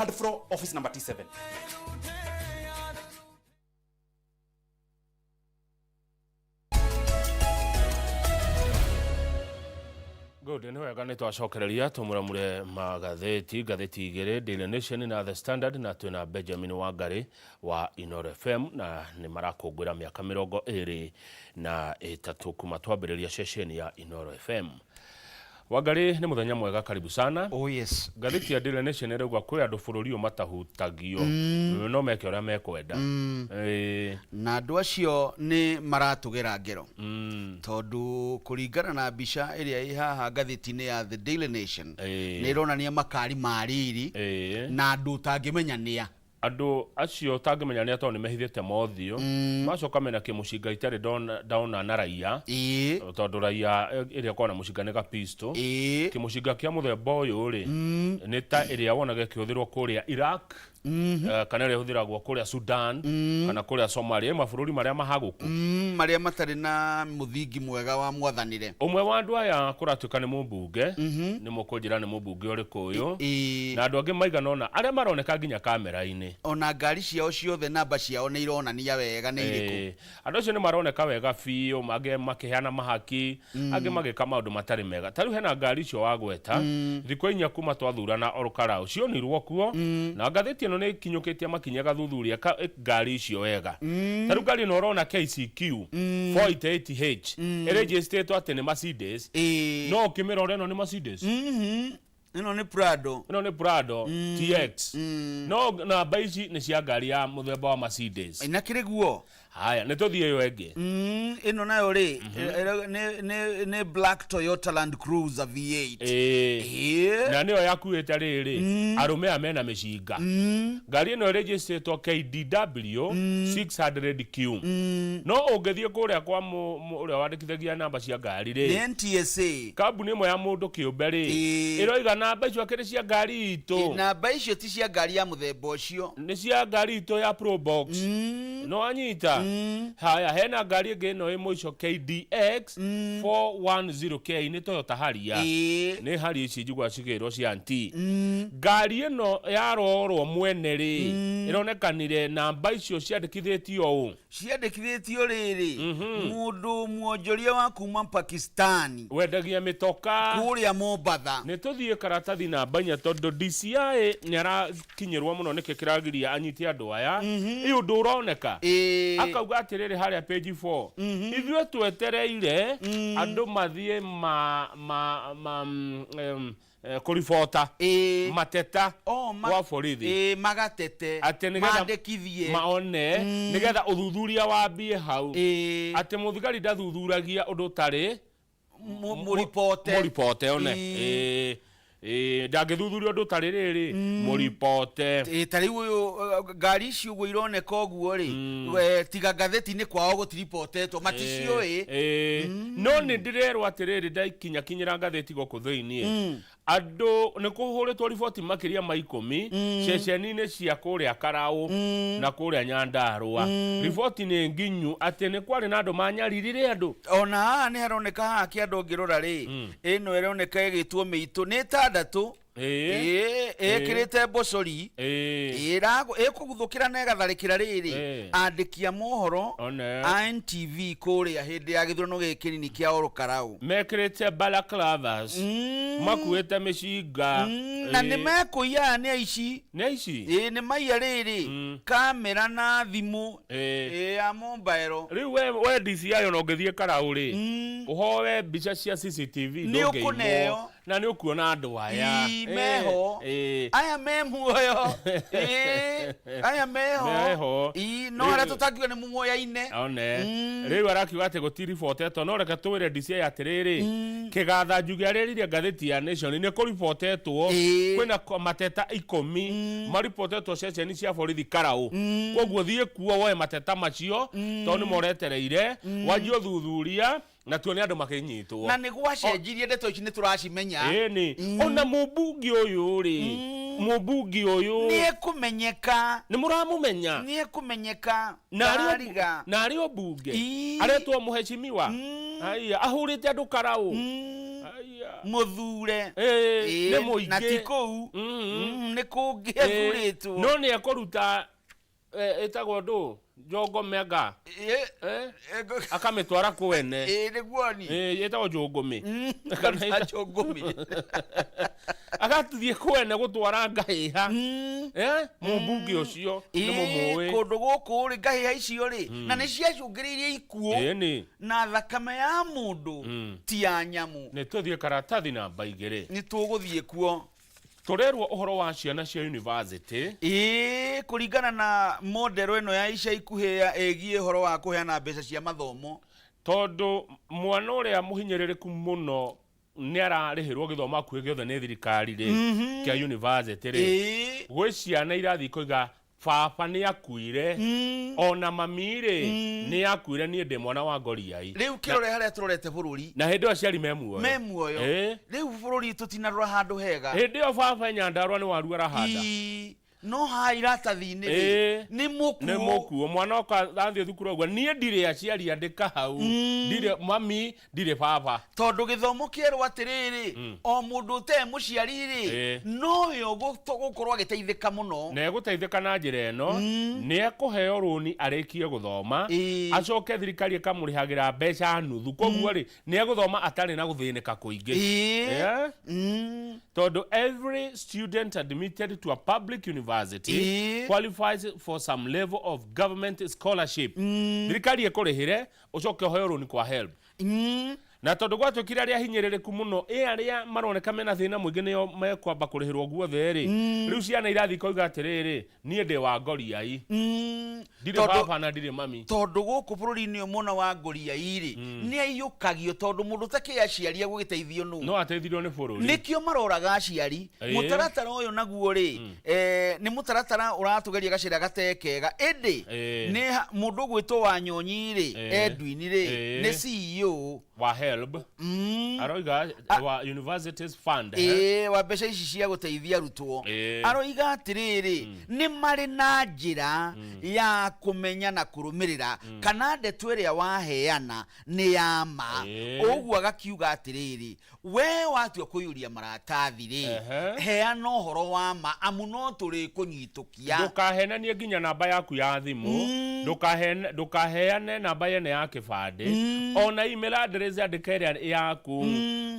Third floor, office number T7. Good, nĩ wega nĩ twacokereria tũmuramure magathĩti ngathĩti igĩrĩ Daily Nation na The Standard na twĩna Benjamin Wangari wa Inooro FM na nĩ marakũngũĩra mĩaka 23 kuma twambĩrĩria ceceni ya Inooro FM. Wangari, nĩ mũthenya mwega, karibu sana. Oh yes. Ngathĩti ya Daily Nation ĩrauga kwĩ andũ bũrũri ũyũ matahutagio, no meke ũrĩa mekwenda. Na andũ acio nĩ maratũgera ngero, tondũ kũringana na mbica ĩrĩa ĩ haha ngathĩti-inĩ ya The Daily Nation, nĩ ĩronania makari ma riri na andũ ũtangĩmenya nĩa. Andũ acio ũtangĩmenya nĩa tondũ nĩ mehithĩte mothiũ, macoka mena kĩmũcinga itarĩ ndona na raia, tondũ raia ĩrĩa ĩkoragwo na mũcinga nĩ ga pistol. Kĩmũcinga kĩa mũthemba ũyũ rĩ, nĩ ta ĩrĩa wonaga ĩkĩhũthĩrwo kũrĩa Iraq, kana ĩrĩa ĩhũthĩragwo kũrĩa Sudan, kana kũrĩa Somalia, mabũrũri marĩa mahagũku. Marĩa matarĩ na mũthingi mwega wa mwathanĩre. Ũmwe wa andũ aya kũratuĩka nĩ mũmbunge, nĩ mũkũnjĩra nĩ mũmbunge ũrĩkũ ũyũ, na andũ angĩ maigana ũna arĩa maroneka nginya kamera-inĩ. Ona ngari ciao ciothe namba ciao nĩ ironania wega nĩ irĩkũ. Andũ acio nĩ maroneka wega biũ, angĩ makĩheana mahaki, angĩ magĩka maũndũ matarĩ mega. Ta rĩu hena ngari icio wagweta, thikũ inya kuma twathurana Olkalau, cionirwo kuo, na ngathĩti ĩno nĩ ĩkinyũkĩtie makinya ĩgathuthuria ngari icio wega. Ta rĩu ngari ĩno ũrona KCQ 488H, ĩrĩnjĩstĩtwo atĩ nĩ Mercedes, no ũkĩmĩrora ĩno nĩ Mercedes? Ĩno nĩ Prado. Ĩno nĩ Prado TX. No namba ici nĩ cia ngari ya mũthemba wa Mercedes. Na kĩrĩ guo. Haya, nĩ tũthiĩ ĩyo ĩngĩ. Ĩno nayo rĩ, nĩ black Toyota Land Cruiser V8. Na nĩyo yakuĩte rĩrĩ, arũme aya mena mĩcinga. Ngari ĩno ĩrĩnjĩcĩtwo KDW 600Q. No ũngĩthiĩ kũrĩa kwa ũrĩa wandĩkithagia namba cia ngari rĩ, Nĩ NTSA. Kambuni ĩmwe ya mũndũ kĩũmbe rĩ, ĩroiga namba icio akĩrĩ cia ngari itũ. Namba icio ti cia ngari ya mũthemba ũcio. Nĩ cia ngari itũ ya Probox. Nĩ wanyita? Haya, hena ngari ĩngĩ ĩno ĩ mũico KDX 410K nĩ Toyota Harrier. Nĩ Harrier ici njiguaga cikĩrwo cia anti. Ngari ĩno yarorwo mwene rĩ, ĩronekanire namba icio ciandĩkithĩtio ũ? Ciandĩkithĩtio rĩrĩ, mũndũ mwonjoria wa kuma Pakistani wendagia mĩtoka kũrĩa Mombatha. Nĩ tũthiĩ karatathi namba inya tondũ DCI nĩ arakinyĩrwo mũno nĩkĩ kĩragiria anyite andũ aya. Ĩ ũndũ ũroneka akauga atĩrĩrĩ harĩa page 4, ithuĩ twetereire andũ mathiĩ ma ma ma kũribota mateta Oh, gwa borithi. Magatete, atĩ nĩgetha mandĩkithie. Maone nĩgetha ũthuthuria wambie hau, atĩ mũthigari ndathuthuragia ũndũ ũtarĩ mũripote. Mũripote one. Ĩĩ, ndangĩthuthuria ũndũ ũtarĩ rĩrĩ mũripote. Ta rĩu ũyũ, ngari ici ũguo ironeka ũguo rĩ, tiga ngathĩti-inĩ kwao gũtiripotetwo, maticiũĩ. No nĩ ndĩrerwo atĩrĩrĩ, ndaikinyakinyĩra ngathĩti gũkũ thĩiniĩ, andũ nĩ kũhũrĩtwo riboti makĩria ma 10 ceceni-inĩ cia kũrĩa Karaũ na kũrĩa Nyandarũa. Riboti nĩ nginyu atĩ nĩ kwarĩ na andũ manyaririre andũ. Ona haha nĩ haroneka haha kĩanda ũngĩrora rĩ, ĩno ĩroneka ĩgĩtwo mĩitũ nĩ ĩtandatũ. Ĩĩ, ĩkĩrĩte mbocori. Ĩkũguthũkĩra na ĩgatharĩkĩra rĩrĩ andĩki a mohoro One. a NTV kũrĩa hĩndĩ ya gĩthurano gĩkĩ kĩnini kĩa Olkalau. Mekĩrĩte balaclavas, makuĩte mĩcinga. Na nĩ mekũiya, aya nĩ aici. Nĩ aici. Ĩĩ, nĩ maiya rĩrĩ kamera na thimũ ĩĩ ya mobile. Rĩu we DCI ona ũngĩthiĩ Karaũ rĩ, ũhoe mbica cia CCTV Nĩ ndũngĩimwo. ũkũneo. Na nĩ ũkuona andũ aya. Ii, meho. Aya me muoyo. Ii, aya meho. Meho. Ii, no harĩa tũtangiuga nĩ muoyaine. One. Rĩu arakiuga atĩ gũtiribotetwo, no reke twĩre DCI atĩrĩrĩ, kĩgatha Njuge arĩrire ngathĩti ya Nation nĩ kũribotetwo kwĩna mateta 10 maribotetwo ceceni cia borithi Karaũ. Koguo thiĩ kuo woe mateta macio tondũ nĩmo ũretereire, wanjie ũthuthuria na tuone andũ makĩnyitwo. Na nĩ gwacenjirie, ndeto ici nĩ tũracimenya. Ĩni, ona mũmbunge ũyũ rĩ, mũmbunge ũyũ nĩ ekũmenyeka. Nĩ mũramũmenya. Nĩ ekũmenyeka. Na arĩ Ndariga. Na arĩ o mbunge aretwo mũhecimiwa. Aya ahũrĩte andũ Karaũ. Aya. Mũthure. Ĩĩ, nĩ Ĩĩ, mũingĩ. Na ti kũu. Nĩ kũngĩ athurĩtwo. No nĩ ekũruta ĩtagwo ndũ njongome anga. Eh? Akamĩtwara kwene. Ĩĩ, nĩguo ni. Ĩtagwo njũngũmĩ. Kana Njũngũmĩ. Agathiĩ kwene gũtwara ngahĩha. Eh? Mũmbunge ũcio nĩ mũmũĩ. Kũndũ gũkũ rĩ, ngahĩha icio rĩ, na nĩ ciacũngĩrĩirie ikuũ Ĩni. Na thakame ya mũndũ ti ya nyamũ. Nĩ tũthiĩ karatathi namba 2. Nĩ tũgũthiĩ kuo. Tũrerwo ũhoro wa ciana cia university. Ĩĩ, kũringana na model ĩno ya ica ikuhĩ ya ĩgiĩ ũhoro wa kũheana mbeca cia mathomo. Tondũ mwana ũrĩa mũhinyĩrĩrĩku mũno nĩ ararĩhĩrwo gĩthomo hakuhĩ gĩothe nĩ thirikari rĩ, kĩa university rĩ, gwĩ ciana irathiĩ koiga baba nĩ akuire, ona mami rĩ nĩ akuire, niĩ ndĩ mwana wa ngoriai. Rĩu kĩrore harĩa tũrorete bũrũri. Na hĩndĩ ĩyo aciari me muoyo. Me muoyo. Rĩu bũrũri tũtinarora handũ hega. Hĩndĩ ĩyo baba e Nyandarũa nĩ waru arahanda. Ii, no haha iratathi-inĩ rĩ, nĩ mũkuũ. Nĩ mũkuũ. Mwana oka athiĩ thukuru auga niĩ ndirĩ aciari, andĩka hau, ndirĩ mami, ndirĩ baba. Tondũ gĩthomo kĩerwo atĩrĩrĩ, o mũndũ ũtarĩ mũciari rĩ, nowe ũgũkorwo agĩteithĩka mũno. Na egũteithĩka na njĩra ĩno, nĩ ekũheo rũni arĩkie gũthoma, acoke thirikari ĩkamũrĩhagĩra mbeca nuthu, koguo rĩ, nĩ egũthoma atarĩ na gũthĩnĩka kũingĩ. Eh? Tondũ every student admitted to a public university qualifies for some level of government scholarship. Thirikari ĩkũrĩhĩre, ũcoke ũheo rũni kwa HELB. Na tondũ gwatuĩkire arĩa hinyĩrĩrĩku mũno, ĩ arĩa maroneka mena thĩna mũingĩ nĩo mekwamba kũrĩhĩrwo guothe rĩ, rĩu ciana irathiĩ koiga atĩrĩrĩ, niĩ ndĩ wa ngoriai, ndirĩ baba na ndirĩ mami. Tondũ gũkũ bũrũri-inĩ ũyũ mwana wa ngoriai rĩ, nĩ aiyũkagio, tondũ mũndũ ũtakĩrĩ aciari agũgĩteithio nũ? No ateithirio nĩ bũrũri. Nĩkĩo maroraga aciari. Mũtaratara ũyũ naguo rĩ, nĩ mũtaratara ũratũgeria gacĩra gate kega, ĩndĩ nĩ mũndũ ũgwĩtwo Wanyonyi rĩ, Edwin rĩ, nĩ CEO wa HELB. Aroiga wa Universities Fund, eh? Ĩĩ, wa mbeca ici cia gũteithia arutwo. Aroiga atĩrĩrĩ, nĩ marĩ na njĩra ya kũmenya na kũrũmĩrĩra kana ndeto ĩrĩa waheana nĩ ya ma. Ũguo agakiuga atĩrĩrĩ, we watua kũiyũria maratathi rĩ, heana ũhoro wa ma, amu no tũrĩkũnyitũkia. Ndũkahenanie nginya namba yaku ya thimũ, ndũkaheane namba yene ya kĩbandĩ, ona email address andĩka ĩrĩa yaku.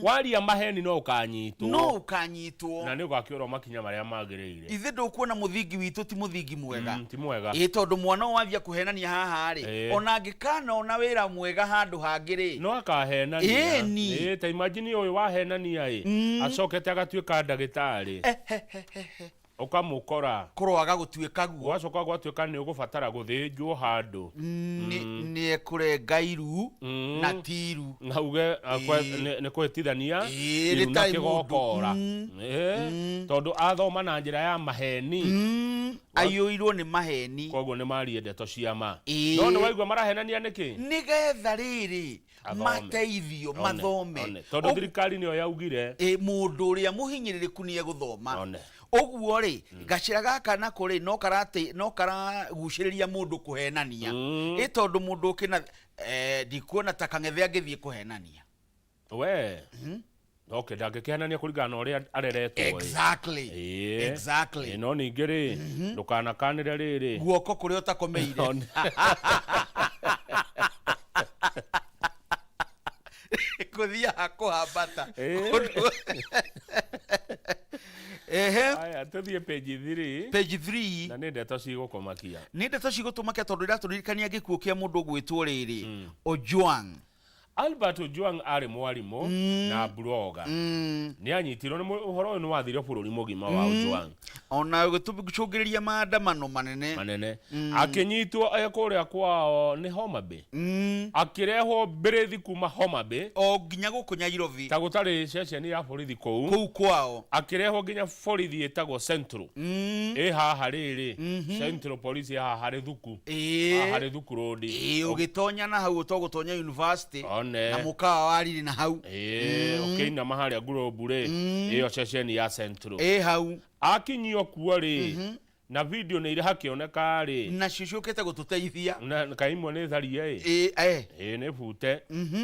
Waria maheni no ũkanyitwo. No ũkanyitwo. Na nĩ ũgakĩorwo makinya marĩa magĩrĩire. Ithe ndũkuona mũthingi witũ ti mũthingi mwega? Ti mwega. Ĩ, tondũ mwana ũyũ wathiĩ kũhenania haha rĩ, ona angĩkanona wĩra mwega handũ hangĩ rĩ, no akahenania. Ĩni. Ĩ, ta imagine ũyũ wahenania ĩ, acokete agatuĩka ndagĩtarĩ, ũkamũkora. Kũroaga gũtuĩka guo. Gwacoka gwatuĩka nĩ ũgũbatara gũthĩnjwo handũ. Nĩ ekũrenga iru na ti iru. Na uge nĩ kũhĩtithania iru na rĩtarĩ mũndũ. Kĩgokora. Tondũ athoma na njĩra ya maheni. Aiyũirwo nĩ maheni. Koguo nĩ marie ndeto cia ma. No nĩ waigua marahenania nĩkĩ? Nĩgetha rĩrĩ Athome. Mateithio. One, Mathome. one. Tondũ thirikari nĩyo yaugire Ĩ, mũndũ ũrĩa mũhinyĩrĩrĩku nĩ egũthoma. One. Ũguo rĩ, gacĩra gaka nako rĩ, no karate no karagucĩrĩria mũndũ kũhenania. Ĩ, tondũ mũndũ ũkĩna ndikuona ta Kang'ethe angĩthiĩ kũhenania. We okay, ndangĩkĩhenania kũringana na ũrĩa areretwo ĩ. Ĩ, no ningĩ rĩ, ndũkanakanĩre rĩrĩ Guoko kũrĩa ũtakomeire. One. Kũthiaga kũhambata. Ehe. Aya, tũthiĩ page 3. Page 3. Na nĩ ndeto cigũkũmakia. Nĩ ndeto cigũtũmakia, tondũ iratũririkania gĩkuũ kĩa mũndũ ũgwĩtwo rĩrĩ, Ojwang. Albert Ojwang arĩ mwarimũ na blogger. Nĩ anyitirwo nĩ ũhoro ũyũ nĩ wathire bũrũri mũgima wa Ojwang. Ona gũcũngĩrĩria maandamano manene. Manene. Akĩnyitwo e kũrĩa kwao nĩ Homa Bay. Akĩrehwo mbĩrĩthi kuma Homa Bay o nginya gũkũ Nairobi. Ta gũtarĩ ceceni ya borithi kũu. Kũu kwao. Akĩrehwo nginya borithi ĩtagwo Central. Ĩ haha rĩrĩ, Central Police ĩ haha harĩ thuku. Haha harĩ Thuku Road. Ĩĩ, ũgĩtonya na hau ũtogũtonya university. One. Na mũkawa wa riri na hau. Ĩĩ, ũkĩinama harĩa Globe rĩ, ĩyo ceceni ya Central. Ĩ hau. Akinyio kuo rĩ, Na video nĩ irĩ hakĩoneka rĩ. Nacio ciũkĩte gũtũteithia. Na kaĩ imwe nĩ tharie ĩ. Ĩ eh. Ĩ nĩ bute.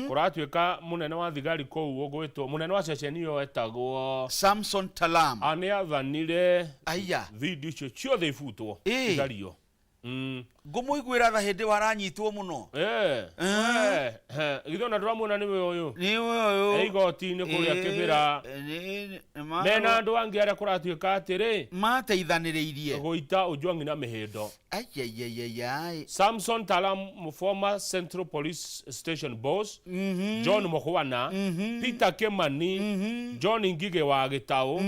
Kũratuĩka mũnene wa thigari kũu ũgwĩtwo mũnene wa ceceni ĩyo etagwo Samson Talam. A nĩ athanire Aya. video icio ciothe ibutwo Ĩ. ithario. Mm. Ngũmũiguĩra tha hĩndĩ ĩyo aranyitwo mũno. Eh. Eh. Eh. Githĩ ona ndũramuona nĩwe ũyũ. Nĩwe ũyũ. E igoti-inĩ kũrĩa Ĩ, Kĩbĩra. nĩ- nĩ ma- Mena andũ angĩ arĩa kũratuĩka atĩrĩ Mateithanĩrĩirie. gũita Ojwang na mĩhĩndo. Aiaiaiaiai. Samson Talam, former Central Police Station boss, John Mukhwana, Peter Kimani, John Ngige wa Gĩtaũ,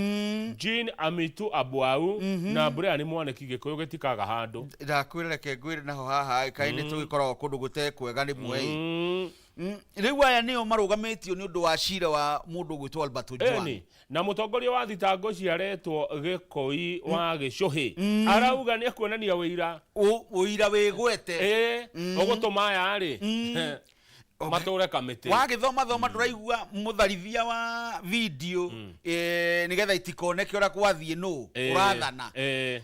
Jean Amitu Abwau na Brian Mwaniki. Gĩkũyũ gĩtikaga handũ. Ndakwĩra reke ngwĩre naho haha kaĩ nĩ tũgĩkoragwo kũndũ gũtekwega rĩmwe ĩ. Rĩu aya nĩo marũgamĩtio nĩ ũndũ wa cira wa mũndũ ũgwĩtwo Albert Ojwang. Ĩni, na mũtongoria wa thitango ciaretwo Gĩkũi wa Gĩcũhĩ arauga nĩ ekuonania wĩira. Ũira wĩgwete. Ĩ, ũgũtũma aya rĩ matũre kamĩtĩ. Wagĩthoma thoma ndũraigua mũtharithia wa video eh, nĩgetha itikoneke ũrĩa kwathiĩ nũ ũrathana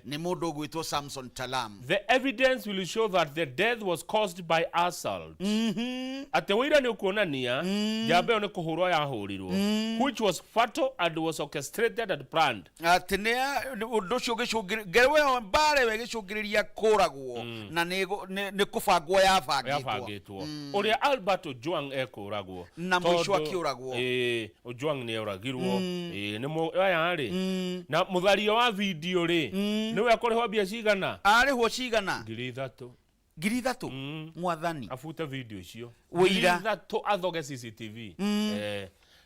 nĩ mũndũ ũgwĩtwo Samson Talam. The evidence will show that the death was caused by assault. Atĩ ũira nĩ ũkuonania njamba ĩyo nĩ kũhũrwo yahũrirwo, which was fatal and was orchestrated and planned. Atĩ nĩ ũndũ ũcio ũgĩcũngĩrĩria ngerwa ĩyo mbara ĩyo ĩgĩcũngĩrĩria kũragwo na nĩ kũbangwo yabangĩtwo. Yabangĩtwo ũrĩa Albert Ojwang ekũragwo. Na mũico Tondũ- akĩũragwo. Ĩĩ, Ojwang nĩ oragirwo. Ĩĩ, nĩ aya rĩ na mũtharia wa video rĩ nĩwe akũrĩhwo mbia cigana? Arĩhwo cigana? 3,000. 3,000 mwathani. Abute video icio. Wĩira. 3,000 athoge CCTV.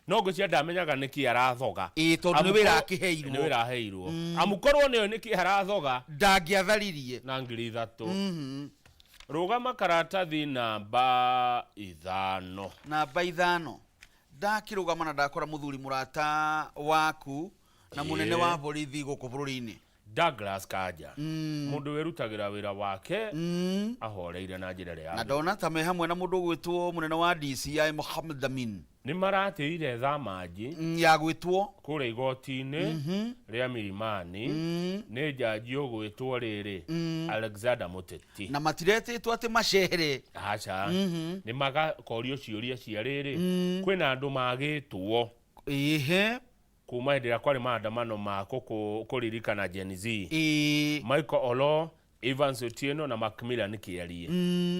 No ngwĩciria ndamenyaga nĩkĩ arathoga. Ĩĩ, tondũ nĩ Amu wĩra korwo- akĩheirwo. Nĩ wĩra aheirwo. Amu korwo nĩyo nĩkĩ arathoga Ndangĩatharirie. Na 3,000. Rũgama karatathi namba 5. Namba 5 ndakĩrũgama na ndakora mũthuri mũrata waku na mũnene wa borithi gũkũ bũrũri-inĩ. Douglas Kanja, mũndũ wĩrutagĩra wĩra wake ahoreire na njĩra ĩrĩa Na yagĩrĩire. Ndona ta me hamwe na mũndũ ũgwĩtwo mũnene wa DCI Mohamed Amin. Nĩ maratĩire thamanji Ya gwĩtwo kũrĩa igoti-inĩ rĩa Milimani nĩ njanji ũgwĩtwo rĩrĩ Alexander Mũteti. Na matiretĩtwo atĩ macere. Aca, nĩ magakorio ciũria cia rĩrĩ kwĩna andũ magĩtwo kuma hĩndĩ ĩrĩa kwarĩ maandamano ma kũririkana Gen Z. Michael Olo, Evans Otieno na Macmillan Kĩarie.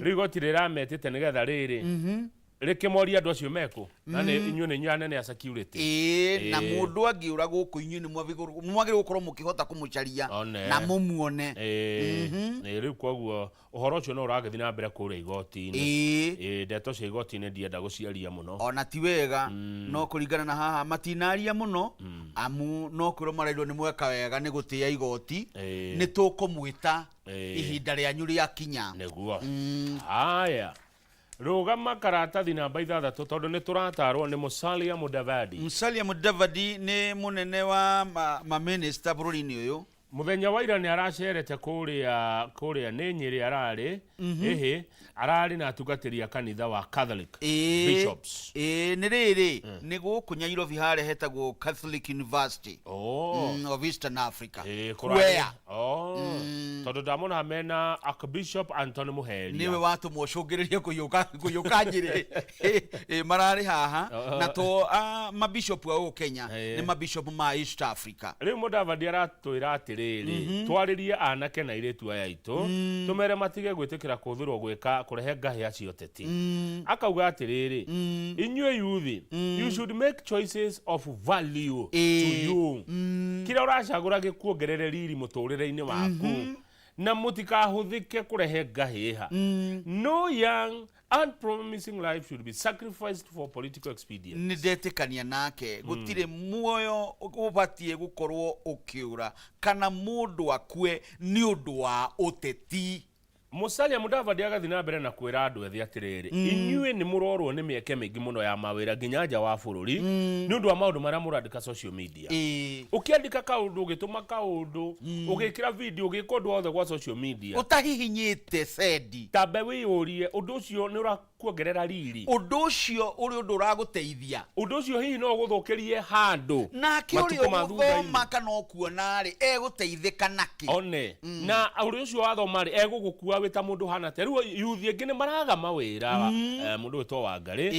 Rĩu igoti rĩrametĩte nĩgetha rĩrĩ rĩkĩmoria andũ acio mekũ na nĩ inyuĩ nĩ inyuĩ anene a security. Ĩĩ, na Ĩĩ. mũndũ angĩũra gũkũ inyuĩ nĩ mwagĩrĩirwo gũkorwo mũkĩhota kũmũcaria One. na mũmuone. Ĩĩ, ĩĩ, rĩu koguo ũhoro ũcio no ũragĩthiĩ na mbere kũrĩa igoti-inĩ. Ĩĩ, ndeto cia igoti-inĩ ndienda gũciaria mũno. Ona ti wega no kũringana na haha matinaria mũno amu no kwĩrwo marairwo nĩ mweka wega nĩ gũtĩĩa igoti. Nĩ tũkũmwĩta ihinda rĩanyu rĩakinya. Nĩguo. Haya, rũgama karatathi namba 6 tondũ nĩ tũratarwo nĩ Musalia Mudavadi. Musalia Mudavadi nĩ mũnene wa maminista bũrũri-inĩ ũyũ. Mũthenya wa ira nĩ aracerete kũrĩa nĩ Nyĩrĩ ararĩ ĩhĩ ararĩ na atungatĩri a kanitha wa Catholic bishops. Ĩĩ, nĩ rĩrĩ nĩ gũkũ Nyairobi harĩa hetagwo Catholic University of Eastern Africa. Ĩĩ, Where? Oh. Tondũ ndamona mena Archbishop Anthony Muheria. Nĩwe watũmwo ũcũngĩrĩrie kũiyũka Nyĩrĩ. Ĩ, mararĩ haha na to mabishop a gũkũ Kenya nĩ mabishop ma East Africa. Rĩu Mudavadi aratwĩra atĩrĩrĩ twarĩrie anake na airĩtu aya aitũ tũmere matige gwĩtĩkĩra kũhũthĩrwo gwĩka kũrehe ngahĩa cia ũteti. Akauga atĩrĩrĩ inyuĩ yuthi, you should make choices of value to you, kĩrĩa ũracagũra gĩkuongerere riri mũtũrĩre-inĩ waku na mũtikahũthĩke kũrehe ngahĩha. No young and promising life should be sacrificed for political expedience. Nĩ ndetĩkania nake. Gũtirĩ muoyo ũbatiĩ gũkorwo ũkĩũra kana mũndũ akue nĩ ũndũ wa ũteti. Musalia Mudavadi agathiĩ na mbere na kwĩra andũ ethĩ atĩrĩrĩ inyuĩ nĩ mũrorwo nĩ mĩeke mĩingĩ mũno ya mawĩra nginya nja wa bũrũri nĩ ũndũ wa maũndũ marĩa mũrandĩka social media. Ũkĩandĩka kaũndũ, ũgĩtũma kaũndũ, ũgĩkĩra video, ũgĩka ũndũ wothe gwa social media ũtahihinyĩte sendi tambe wĩyũrie ũndũ ũcio nĩ ũra Kuongerera riri. Ũndũ ũcio ũrĩ ũndũ ũragũteithia. Ũndũ ũcio hihi no ũgũthũkĩrie handũ Nake ũrĩa matukũ ma thutha-inĩ. Ũgũthoma kana ũkuona-rĩ, egũteithĩka nakĩ? One na ũrĩa ũcio wathoma rĩ, egũgũkua wĩ ta mũndũ ũhana atĩa? Rĩu yuthi aingĩ nĩ maraga mawĩra, mũndũ wĩtwo Wangarĩ,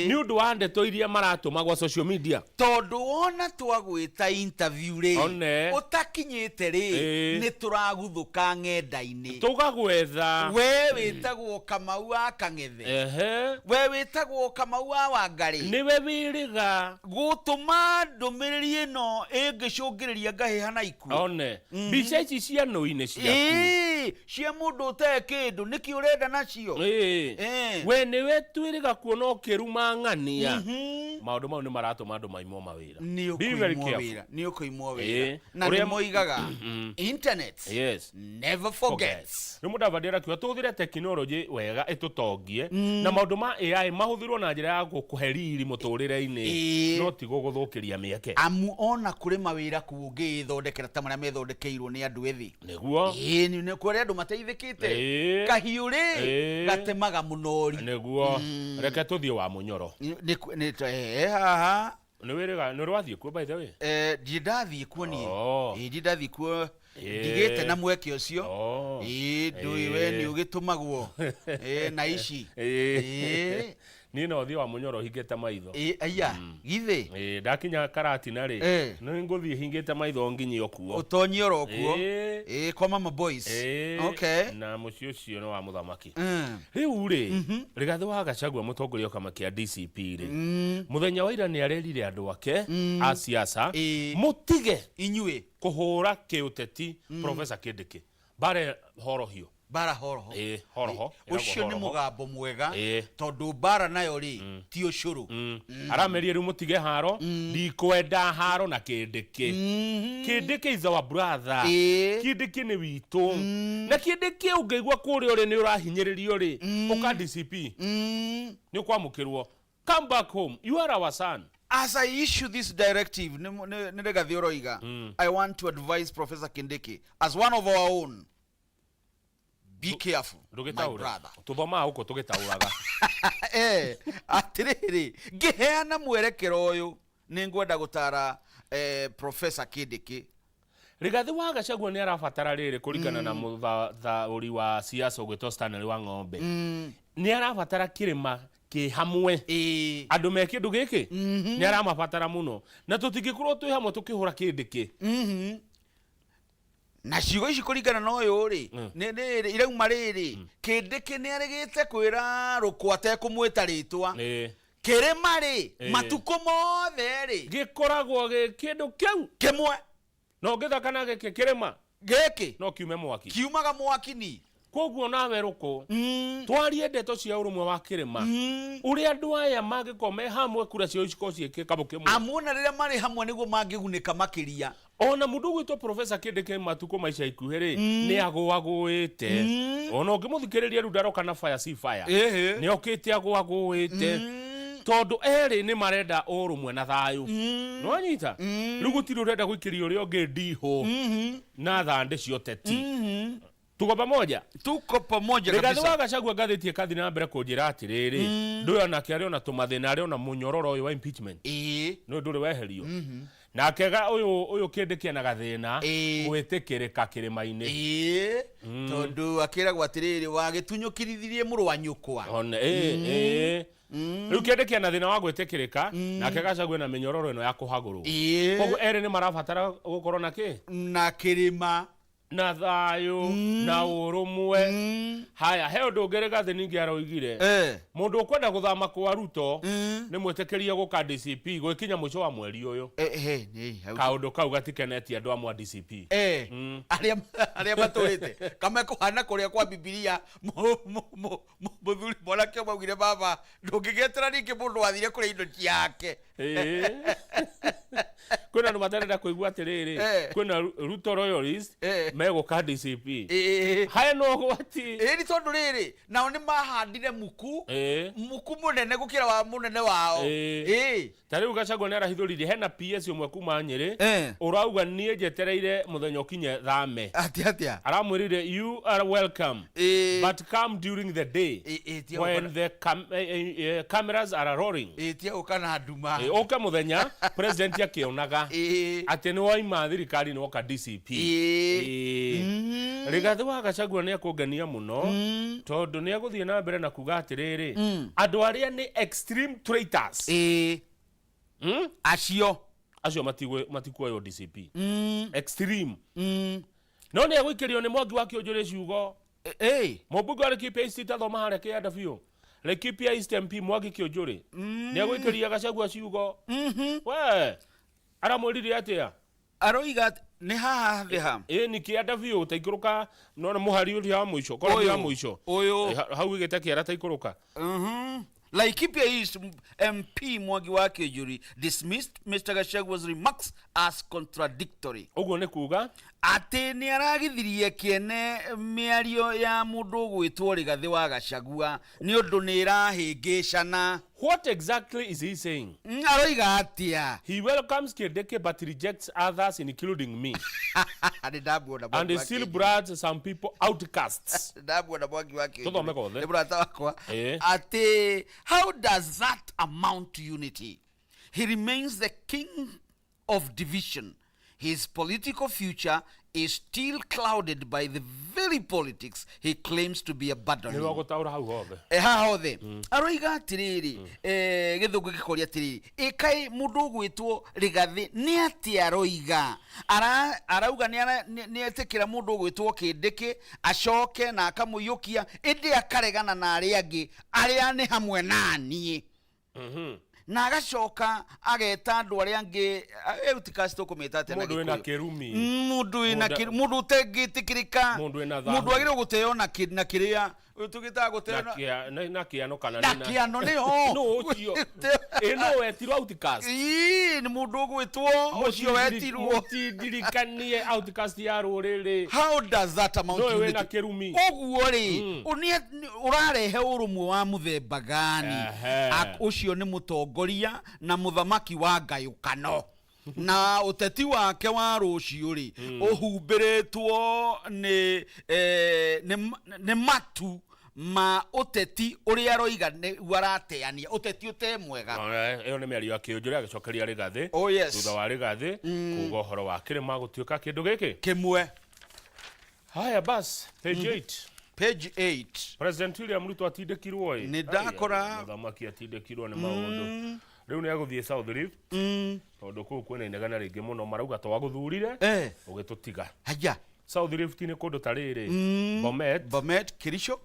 nĩ ũndũ wa ndeto iria maratũma gwa social media. Tondũ wona twagwĩta interview rĩ, One. Ũtakinyĩte rĩ, nĩ tũraguthũka ng'enda-inĩ. Tũgagwetha. We wĩtagwo Kamau wa Kang'ethe. We wĩtagwo Kamau wa Wangarĩ. Nĩwe wĩrĩga. Gũtũma ndũmĩrĩri ĩno ĩngĩcũngĩrĩria ngahĩha na ikuũ. One mbica ici cia nũi-inĩ ciaku. Ĩĩ, cia mũndũ ũtarĩ kĩndũ, nĩkĩ ũrenda nacio? We nĩwe twĩrĩga kuona ũkĩruma ng'ania. Maũndũ mau nĩ maratũma andũ maimwo mawĩra. Nĩ Be very ũkũimwo careful. wĩra, nĩ ũkũimwo wĩra. Na Ũrĩa nĩ moigaga internet never forgets. Rĩu Mũdavadi arakiuga tũhũthĩre tekinoronjĩ wega ĩtũtongie, na maũndũ ma AI mahũthĩrwo na njĩra ya gũkũhe riri mũtũrĩre-inĩ, no ti gũgũthũkĩria mĩeke. Amu ona kũrĩ mawĩra kũu ũngĩĩthondekera ta marĩa methondekeirwo nĩ andũ ethĩ. Nĩguo. Ĩĩ, nĩ kũrĩ andũ mateithĩkĩte. Kahiũ rĩ, gatemaga mũnori. Nĩguo. Reke tũthiĩ wa Mũnyoro. Haha. Nĩ wĩrĩga nĩ ũrĩ wathiĩ kuo, by the way? Ndirĩ ndathiĩ kuo niĩ. Oh. Ĩĩ, ndirĩ ndathiĩ kuo. Ndigĩte na mweke ũcio. Oh. Ĩĩ, ndũĩ we nĩ ũgĩtũmagwo. Ĩĩ, na ici. Ĩĩ. Niĩ no thiĩ wa Mũnyoro hingĩte maitho. Ĩĩ, aya, githĩ? Ĩĩ, ndakinya Karatina rĩ, nĩ ngũthiĩ hingĩte maitho nginyie o kuo. Ũtonyie oro kuo. Ĩĩ. Ĩĩ, kwa Mama Boys. Ĩĩ. Okay. Na mũciĩ ũcio nĩ wa mũthamaki. Rĩu rĩ, Rigathĩ wa Gachagua, mũtongoria wa kĩama kĩa DCP rĩ, mũthenya wa ira nĩ arerire andũ ake a siasa mũtige inyuĩ kũhũra kĩũteti Professor Kindiki bare horohio. Bara horoho. Ĩĩ, horoho. Ũcio nĩ Ĩragwo horoho. Mũgambo mwega, tondũ mbara nayo rĩ, ti ũcũrũ. Aramerie rĩu mũtige haro, ndikwenda haro na Kindiki. Kindiki is our brother. Kindiki nĩ witũ, na Kindiki ũngĩigua kũrĩa ũrĩ nĩ ũrahinyĩrĩrio rĩ, ũka DCP, nĩ ũkwamũkĩrwo. Come back home, you are our son. As I issue this directive, nĩ Rigathĩ ũroiga, I want to advise Professor Kindiki as one of our own. Be careful, my Ndũgĩtaũre. brother. Tũthomaga gũkũ tũgĩtaũraga. Atĩrĩrĩ, ngĩheana mwerekero ũyũ, nĩ ngwenda gũtara Professor Kindiki. Rigathĩ wa Gachagua nĩ arabatara rĩrĩ, kũringana na mũthathaũri wa siasa ũgwĩtwo Stanley wa Ng'ombe, nĩ arabatara kĩrĩma kĩ hamwe. Andũ me kĩndũ gĩkĩ nĩ aramabatara mũno, na tũtingĩkorwo twĩ hamwe tũkĩhũra Kindiki. Na ciugo ici, kũringana na ũyũ rĩ, nĩ irauma rĩrĩ, Kindiki nĩ arĩgĩte kwĩra rũkũ atekũmwĩta rĩtwa, kĩrĩma rĩ, matukũ mothe rĩ, gĩkoragwo gĩ kĩndũ kĩu kĩmwe. Na ũngĩthaka na gĩkĩ kĩrĩma, gĩkĩ no kiume mwaki. Kiumaga mwaki ni. Koguo nawe rũkũ, twarie ndeto cia ũrũmwe wa kĩrĩma, ũrĩa andũ aya mangĩkorwo me hamwe, kura ciao cikorwo ciĩ gĩkabũ kĩmwe. Amuona rĩrĩa marĩ hamwe nĩguo mangĩgunĩka makĩria. Ona mũndũ ũgwĩtwo Professor Kindiki matukũ ma ica ikuhĩ rĩ, nĩ agũagũĩte. Ona ũngĩmũthikĩrĩria rĩu, ndaroka na fire si fire. Nĩ okĩte agũagũĩte, tondũ erĩ nĩ marenda ũrũmwe na thayũ. Nĩwanyita? Rĩu gũtirĩ ũrenda gũikĩria ũrĩa ũngĩ ndihũ na thandĩ cia ũteti. Tuko pamoja? Tuko pamoja Rigathĩ kabisa. wa Gachagua, ngathĩti ĩkathiĩ na mbere kũnjĩra atĩrĩrĩ, ndũyũ onake arĩ ona tũmathĩna, arĩ ona mũnyororo ũyũ wa impeachment. Nĩ ndũrĩ weherio nake ũyũ Kindiki ena gathĩna gwĩtĩkĩrĩka kĩrĩma-inĩ. Ĩĩ, tondũ akĩragwo atĩrĩrĩ, wagĩtunyũkĩrithirie mũrũ wa nyũkwa. One, ĩĩ. Rĩu Kindiki ena thĩna wa gwĩtĩkĩrĩka, nake Gachagua ena mĩnyororo ĩno ya kũhagũrwo. Koguo erĩ nĩ marabatara gũkorwo na kĩ? Na kĩrĩma. Na thayũ na ũrũmwe. Haya, he ũndũ ũngĩ Rigathĩ ningĩ aroigire. Mũndũ ũkwenda gũthama kwa Ruto nĩ mwĩtĩkĩrie gũka DCP gwĩkinya mũico wa mweri ũyũ. Eh, eh, hau. Kaũndũ kau gatikenetie andũ amwe a DCP. Arĩa matũrĩte kame kũhana kũrĩa kwa Bibilia, mũthuri mwanake ũmwe augire, "Baba, ndũngĩgĩetera ningĩ mũndũ wathire kũrĩa indo ciake." Ĩĩ. Kwĩna andũ matarenda kũigua atĩrĩrĩ, kwĩna Ruto royalist megũka DCP. Haya no ũgwati. Ĩĩ, nĩ tondũ rĩrĩ, nao nĩ mahandire muku muku mũnene gũkĩra wa mũnene wao. Ĩĩ. Ta rĩu Gachagua nĩ arahithũririe hena PS ũmwe kuma Nyĩrĩ ũrauga niĩ njetereire mũthenya ũkinye thame. Atĩa atĩa? Aramwĩrire, "You are welcome, but come during the day Ĩĩ, tia when gũka the cameras are rolling." Ĩĩ, tia gũka na nduma. Ĩĩ, ũke mũthenya president akĩonaga atĩ nĩ waima thirikari nĩ woka DCP. Ĩĩ. Rigathĩ wa Gachagua nĩ ekũngenia mũno tondũ nĩ egũthiĩ na mbere na kuga atĩrĩrĩ, andũ arĩa nĩ extreme traitors, Acio acio matikuoywo DCP. Extreme. No nĩ egũikĩrio nĩ Mwangi wa Kĩũnjũrĩ ciugo. Mũmbunge wa Laikipia East, tathoma harĩa kĩanda biũ. Laikipia East MP Mwangi Kĩũnjũrĩ nĩ egũikĩria Gachagua ciugo. We aramwĩrire atĩa? Aroiga nĩ haha thĩ ha? Ĩ, nĩ kĩanda biũ, taikũrũka nona mũhari ũrĩa wa mũico, korwo Ũyũ. wa mũico. Ũyũ. Ĩ, hau igĩte kĩara, taikũrũka. Laikipia East MP Mwangi wa Kiunjuri dismissed Mr. Gachagua's remarks as contradictory. Ũguo nĩ kuga? Atĩ nĩ aragithirie kĩene mĩario ya mũndũ ũgwĩtwo Rigathĩ wa Gachagua nĩ ũndũ nĩ ĩrahĩngĩcana. What exactly is he saying? Aroiga atĩa? He welcomes Kindiki but rejects others, including me, Nĩ ndamuona and Mwangi he wa still Kiunjuri. brands some people outcasts. Ndamuona Mwangi wa Kiunjuri. Tũthome gothe. Nĩ mũrata wakwa. Atĩ how does that amount to unity? He remains the king of division. His political future is still clouded by the very politics he claims to be Nĩ abandoning. rwa gũtaũra hau hothe. Haha hothe aroiga atĩrĩrĩ, gĩthũngũ gĩkoria atĩrĩrĩ, ĩkaĩ mũndũ ũgwĩtwo Rĩgathĩ nĩ atĩa aroiga? Arauga nĩ etĩkĩra mũndũ ũgwĩtwo Kĩndĩkĩ acoke na akamũiyũkia, ĩndĩ akaregana na arĩa angĩ arĩa nĩ hamwe na niĩ, na agacoka ageta andũ arĩa angĩ outcast, tũkũmĩta atĩa na Mũndũ wĩna Gĩkũyũ? kĩrumi. Mũndũ wĩna mũndũ ũtengĩtĩkĩrĩka. Mũndũ wĩna thahu. Mũndũ wagĩrĩirwo gũteo na kĩrĩa tũgĩtaga gũteo Na na kĩano kana na nĩ kĩano nĩho. Nũ ũcio? Ĩ, nũ wetirwo outcast? Ii, nĩ mũndũ ũgwĩtwo ũcio wetirwo. Mũtindirikanie outcast ya rũrĩrĩ. How does that amount Nũĩ to wĩna unity? kĩrumi. Ũguo rĩ, ũrarehe ũrũmwe wa mũthemba gani? Ũcio nĩ mũtongoria na mũthamaki wa ngayũkano, na ũteti wake wa rũciũ rĩ, ũhumbĩrĩtwo nĩ matu ma ũteti ũrĩa aroiga nĩguo arateania, ũteti ũte mwega. Ĩyo nĩ mĩario ya Kĩũnjũrĩ agĩcokeria Rĩgathĩ Oh, yes. thutha wa Rĩgathĩ kuga ũhoro wa kĩrĩma gũtuĩka kĩndũ gĩkĩ kĩmwe. Haya bas, page 8. Page 8. President William Ruto atindĩkirwo ĩ. Nĩ ndakora- Ai, mũthamaki atindĩkirwo nĩ maũndũ. Rĩu nĩ egũthiĩ South Rift tondũ kũu kwĩna inegene rĩingĩ mũno, marauga twagũthurire ũgĩtũtiga. Haya. South Rift nĩ kũndũ ta rĩrĩ, Bomet, Bomet, Kericho,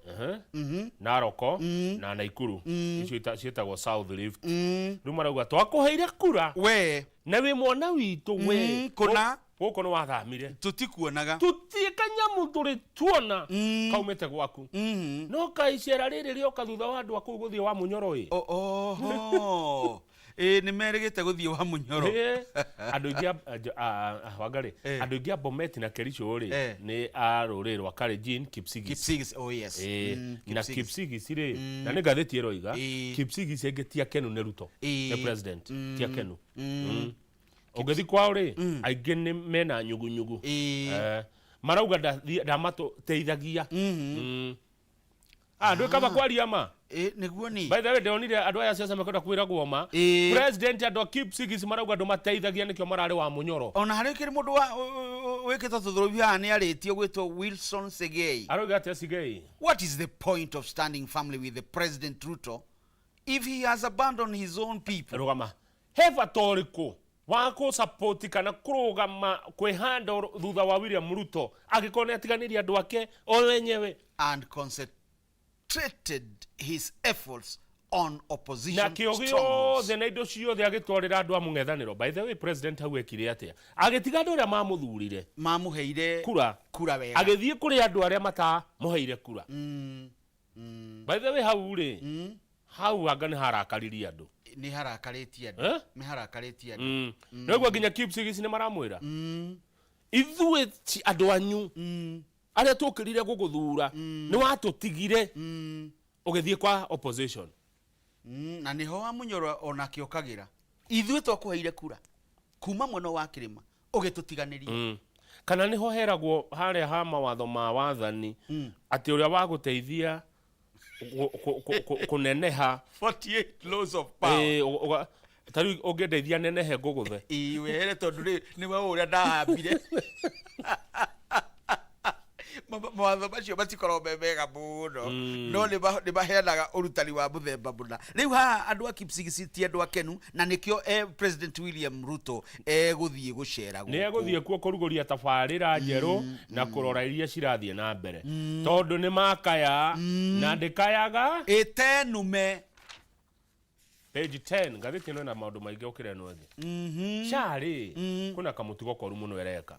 Naroko na Naikuru. Icio ciĩtagwo South Rift. Rĩu marauga twakũheire kura we na wĩ mwana witũ we. Kũna. Gũkũ nĩ wathamire. Tũtikuonaga. Tũtiĩ kanyamũ tũrĩ tuona kaumĩte gwaku, no kaĩ icera rĩrĩ rĩoka thutha wa andũ a kũu gũthiĩ wa Mũnyoro ĩ. Oho, ĩ, nĩ merĩgĩte gũthiĩ wa Mũnyoro. Ĩ, andũ aingĩ Wangarĩ, andũ aingĩ a Bomet na Kericho rĩ, nĩ a rũrĩrĩ rwa Kalenjin, Kipsigis. Kipsigis, oh yes. Ĩ, na Kipsigis. Kipsigis rĩ, na nĩ ngathĩti ĩroiga Kipsigis aingĩ ti akenu nĩ Ruto, nĩ president, ti akenu. Ũngĩthiĩ kwao rĩ, aingĩ nĩ mena nyugunyugu. Marauga ndamatũteithagia. Ah, ndwĩ kaba kwaria ma. Ĩ, nĩguo ni. By the way, ndonire andũ aya ciaca makenda kwĩragwo ma. President, andũ a Kipsigis marauga andũ mateithagia, nĩkĩo mararĩ wa Mũnyoro. Ona harĩ kĩrĩ mũndũ wa wĩkĩte tũthũrũbi haha nĩ arĩtio gwĩtwo Wilson Segei. Arauga atĩa Sigei? What is the point of standing firmly with the President Ruto if he has abandoned his own people? Rũgama, he bata ũrĩkũ wa kũ kana kũrũgama kwĩhanda thutha wa William Ruto angĩkorwo nĩ atiganĩria andũ ake o wenyewe? And concentrated his efforts on Na opposition kĩo strongholds. gĩothe na indo ciothe agĩtwarĩra andũ a mũng'ethanĩro. By the way, president hau ekire atĩa? Agĩtiga andũ arĩa mamũthurire Mamũheire kura, kura wega, agĩthiĩ kũrĩ andũ arĩa matamũheire kura. By the way, hau rĩ, hau anga nĩ harakaririe andũ. Nĩ harakarĩtie andũ. Eh? Nĩ harakarĩtie andũ. Nĩwaigua nginya Kipsigis nĩ maramwĩra ithuĩ ti andũ anyu arĩa tũkĩrire gũgũthura nĩ watũtigire ũgĩthiĩ kwa opposition. Na nĩho wa Munyoro onake okagĩra ithuĩ twakũheire kura kuma mwena wa kĩrĩma ũgĩtũtiganĩria. Kana nĩho heragwo harĩa ha mawatho ma wathani atĩ ũrĩa wa gũteithia kũneneha. 48 laws of power. Ta rĩu ũngĩndeithia nenehe ngũgũthe. Ĩĩ, wehere tondũ rĩ nĩwe ũrĩa ndahambire. Mawatho macio matikoragwo me mega mũno, no nĩ maheanaga ũrutani wa mũthemba mũna. Rĩu haha andũ a Kipsigis ti andũ akenu, na nĩkĩo President William Ruto egũthiĩ gũcera nĩ gũkũ. Egũthiĩ kuo kũrugũria tabarĩra njerũ na kũrora iria cirathiĩ na mbere tondũ nĩ makaya na ndĩkayaga ĩtenume. Page 10 ngathĩti ĩno ĩna maũndũ maingĩ gũkĩra ĩno ĩngĩ. SHA rĩ, kwĩna kamũtugo koru mũno ĩreka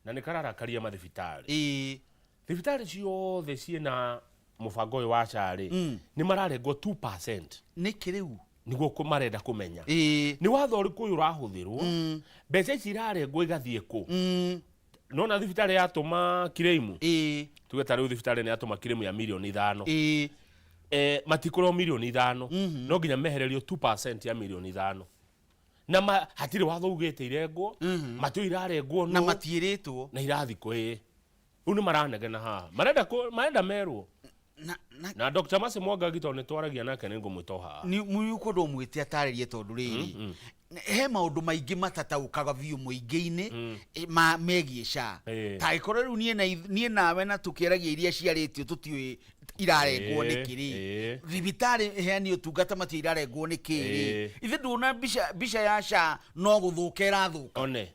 na nĩ kararakaria mathibitarĩ. Thibitarĩ ciothe ciĩna mũbango ũyũ wa SHA rĩ, nĩ mararengwo 2%. Nĩkĩ rĩu? Nĩguo marenda kũmenya nĩ watho ũrĩkũ ũyũ ũrahũthĩrwo, mbeca ici irarengwo igathiĩ kũ. Nona thibitarĩ yatũma claim, tuge ta rĩu thibitarĩ nĩ yatũma claim ya mirioni 5, matikũrwo mirioni 5, no nginya mehererio 2% ya mirioni 5, na hatirĩ watho ugĩte irengwo, matiũ irarengwo na nũ. Matiĩrĩtwo. Na irathi kwĩ rĩu nĩ maranegena haha, marenda marenda merwo. Na Na Dr. Mercy Mwangangi, tondũ nĩ twaragia nake, nĩ ngũmwĩta o haha. Nĩ mũkwenda ũmwĩte atarĩrie, tondũ rĩrĩ he maũndũ maingĩ matataũkaga biũ mũingĩ-inĩ ma megiĩ SHA. Ta angĩkorwo rĩu niĩ nawe na tũkĩaragia iria ciarĩtio tũtiũĩ irarengwo nĩkĩ rĩ, thibitarĩ ĩheani ũtungata matio irarengwo nĩkĩ rĩ, ithe ndũna mbica ya SHA no gũthũka ĩrathũka. One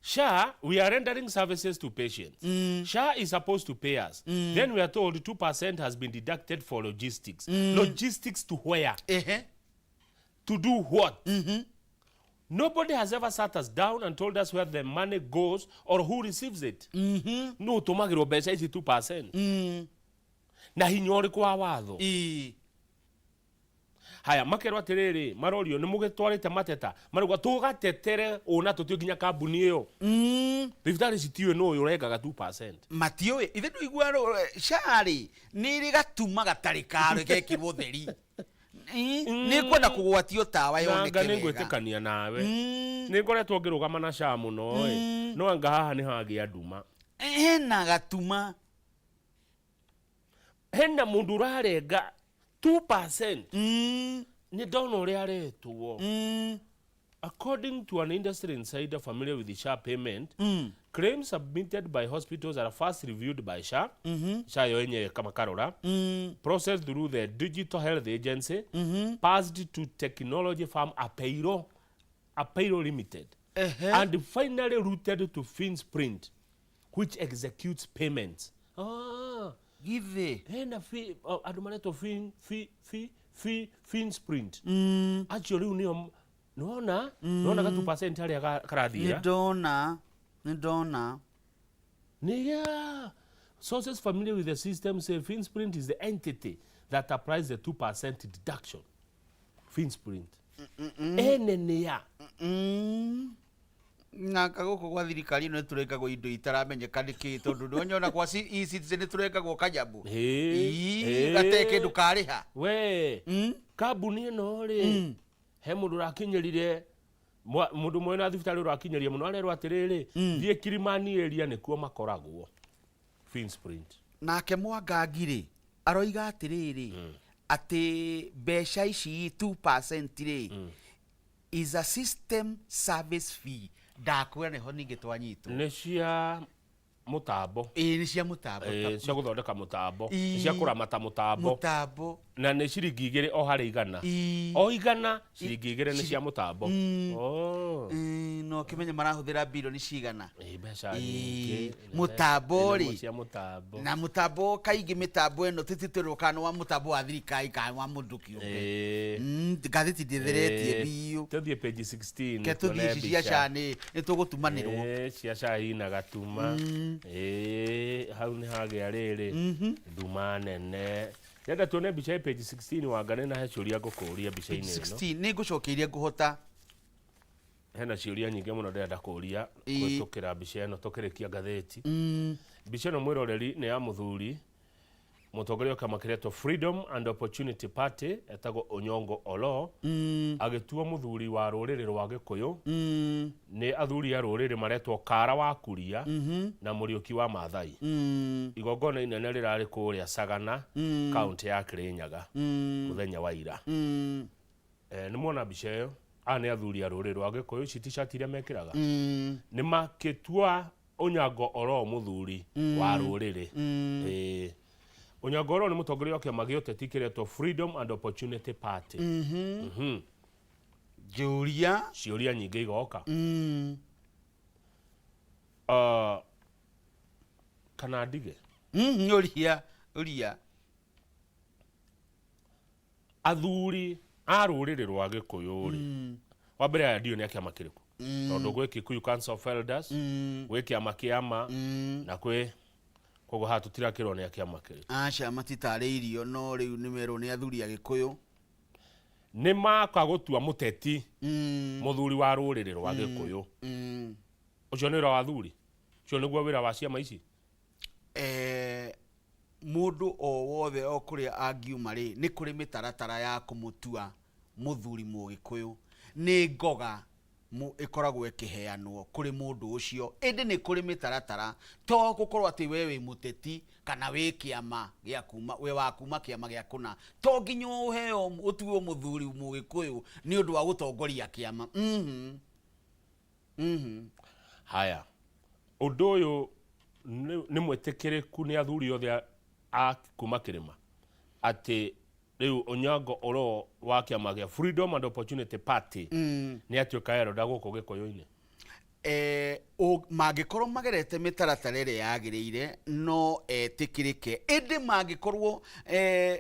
SHA, we are rendering services to patients. SHA is supposed to pay us. Then we are told 2% has been deducted for logistics. Logistics to where? To do what? Nobody has ever sat us down and told us where the money goes or who receives it. No tũmagĩrwo mbeca ici 2%. Na hinya ũrĩkũ wa watho? Haya, makerwo atĩrĩrĩ, marorio nĩ mũgĩtwarĩte mateta, marauga tũgatetere ũna tũtiũ nginya kambuni ĩyo. Thibitarĩ citiũĩ nũ ũyũ ũrengaga 2%. Matiũĩ ithe ndũigua SHA rĩ nĩ ĩrĩ gatuma gatarĩ karĩ gekĩrwo theri. Nĩ kwenda kũgwatio tawa Na yoneke anga nĩ wega. ngwĩtĩkania nawe, nĩ ngoretwo ngĩrũgama na SHA mũno ĩ, no anga haha nĩ hagĩa nduma. Hena gatuma. Hena mũndũ ũrarenga 2%. Nĩ ndona ũrĩa aretwo. According to an industry insider familiar with the SHA payment, claims submitted by hospitals are first reviewed by SHA, SHA yo yenyewe kama karora, processed through the Digital Health Agency, passed to technology firm Apeiro, Apeiro Limited, and finally routed to Finsprint, which executes payments. Ah, Githĩ hena fi, andũ maretwo fin, fi, fi, fi, Finsprint. Acio rĩu nĩo nĩwona ga 2% harĩa nĩ karathiĩra. Ndona, nĩ ndona. Nĩ yeah. Sources familiar with the system say Finsprint is the entity that applies the 2% deduction. Finsprint. Ene nĩ ya. Na gũkũ gwa thirikari ĩno nĩ tũrengagwo indo itaramenyeka nĩkĩ, tondũ ndonyona kwa eCitizen nĩ tũrengagwo kanyamũ. Ii, gate kĩndũ karĩha. We, kambuni ĩno rĩ, he mũndũ ũrakinyĩrire mũndũ ũmwe na thibitarĩ ũrakinyĩria mũno arerwo atĩrĩrĩ, thiĩ Kilimani area nĩkuo makoragwo. Finsprint. Nake Mwangangi rĩ aroiga atĩrĩrĩ, atĩ mbeca ici 2% rĩ is a system service fee. Ndakwĩra nĩho ningĩ twanyitwo. Nĩ cia mũtambo. Ĩĩ, nĩ cia mũtambo. Cia gũthondeka mũtambo. Nĩ cia kũramata mũtambo. Mũtambo. Na nĩ ciringi 2 o harĩ 100. O 100 ciringi 2 nĩ cia mũtambo. Oh. No kĩmenye marahũthĩra bilioni cigana. Mbeca nyingĩ. Mũtambo Nĩ rĩ. cia mũtambo. Na mũtambo kaingĩ mĩtambo ĩno tũtitwĩrwo kana nĩ wa mũtambo wa thirikari kana wa mũndũ kĩũmbe. Ngathĩti ndĩtheretie biũ. Tũthiĩ page 16. Ke tuone tũthiĩ ici cia mbica. SHA nĩ tũgũtumanĩrwo. Cia SHA ina gatuma. Ĩĩ, hau nĩ hagĩa rĩrĩ nduma nene. Ndĩrenda tuone mbica ĩ page 16 wangane na he ciũria ngũkũria mbica-inĩ ĩno. 16 nĩ ngũcokia iria ngũhota. Hena ciũria nyingĩ mũno ndĩrenda kũria kũhĩtũkĩra mbica ĩno tũkĩrĩkia ngathĩti. Mbica ĩno mwĩroreri nĩ ya mũthuri mũtongoria wa kĩama kĩretwo Freedom and Opportunity Party etagwo Onyongo Oloo agĩtuo mũthuri wa rũrĩrĩ rwa Gĩkũyũ nĩ athuri a rũrĩrĩ maretwo Kara wa Kuria na Mũriũki wa Maathai. Igongona inene rĩrarĩ kũrĩa Sagana kaũntĩ ya Kĩrĩnyaga mũthenya wa ira. Nĩ muona mbica ĩyo, aya nĩ athuri a rũrĩrĩ rwa Gĩkũyũ, ici t-shirt iria mekĩraga nĩ makĩtua Onyango Oloo mũthuri wa rũrĩrĩ. Ĩĩ. Onyango Oloo nĩ mũtongoria wa kĩama gĩa ũteti kĩretwo Freedom and Opportunity Party. Njũria. Ciũria nyingĩ igoka. Kana ndige? Ũria, ũria. Athuri a rũrĩrĩ rwa Gĩkũyũ rĩ, wa mbere aya ndiũĩ nĩ a kĩama kĩrĩkũ, tondũ gwĩ Kikuyu Council of Elders, gwĩ kĩama kĩa ma, na kwĩ koguo haha tũtirakĩrwo nĩ a kĩama kĩrĩkũ. Aca, matitarĩirio, no rĩu nĩ merwo nĩ athuri a Gĩkũyũ. Nĩ maka gũtua mũteti mũthuri wa rũrĩrĩ rwa Gĩkũyũ. Ũcio nĩ wĩra wa athuri? Ũcio nĩguo wĩra wa ciama ici? Mũndũ o wothe o kũrĩa angiuma rĩ, nĩ kũrĩ mĩtaratara ya kũmũtua mũthuri mũgĩkũyũ. Nĩ ngoga ĩkoragwo ĩkĩheanwo kũrĩ mũndũ ũcio, ĩndĩ nĩ kũrĩ mĩtaratara, to gũkorwo atĩ we wĩ mũteti kana wĩ kĩama gĩa kuma, wĩ wa kuma kĩama gĩa kũna, to nginya ũheo ũtuo mũthuri mũgĩkũyũ nĩ ũndũ wa gũtongoria kĩama. Haya, ũndũ ũyũ nĩ mwĩtĩkĩrĩku nĩ athuri othe a kuma kĩrĩma atĩ rĩu Onyango Oloo wa kĩama gĩa Freedom and Opportunity Party nĩ atuĩka elder gũkũ Gĩkũyũ-inĩ? Mangĩkorwo magerete mĩtaratara ĩrĩa yagĩrĩire no etĩkĩrĩke, ĩndĩ mangĩkorwo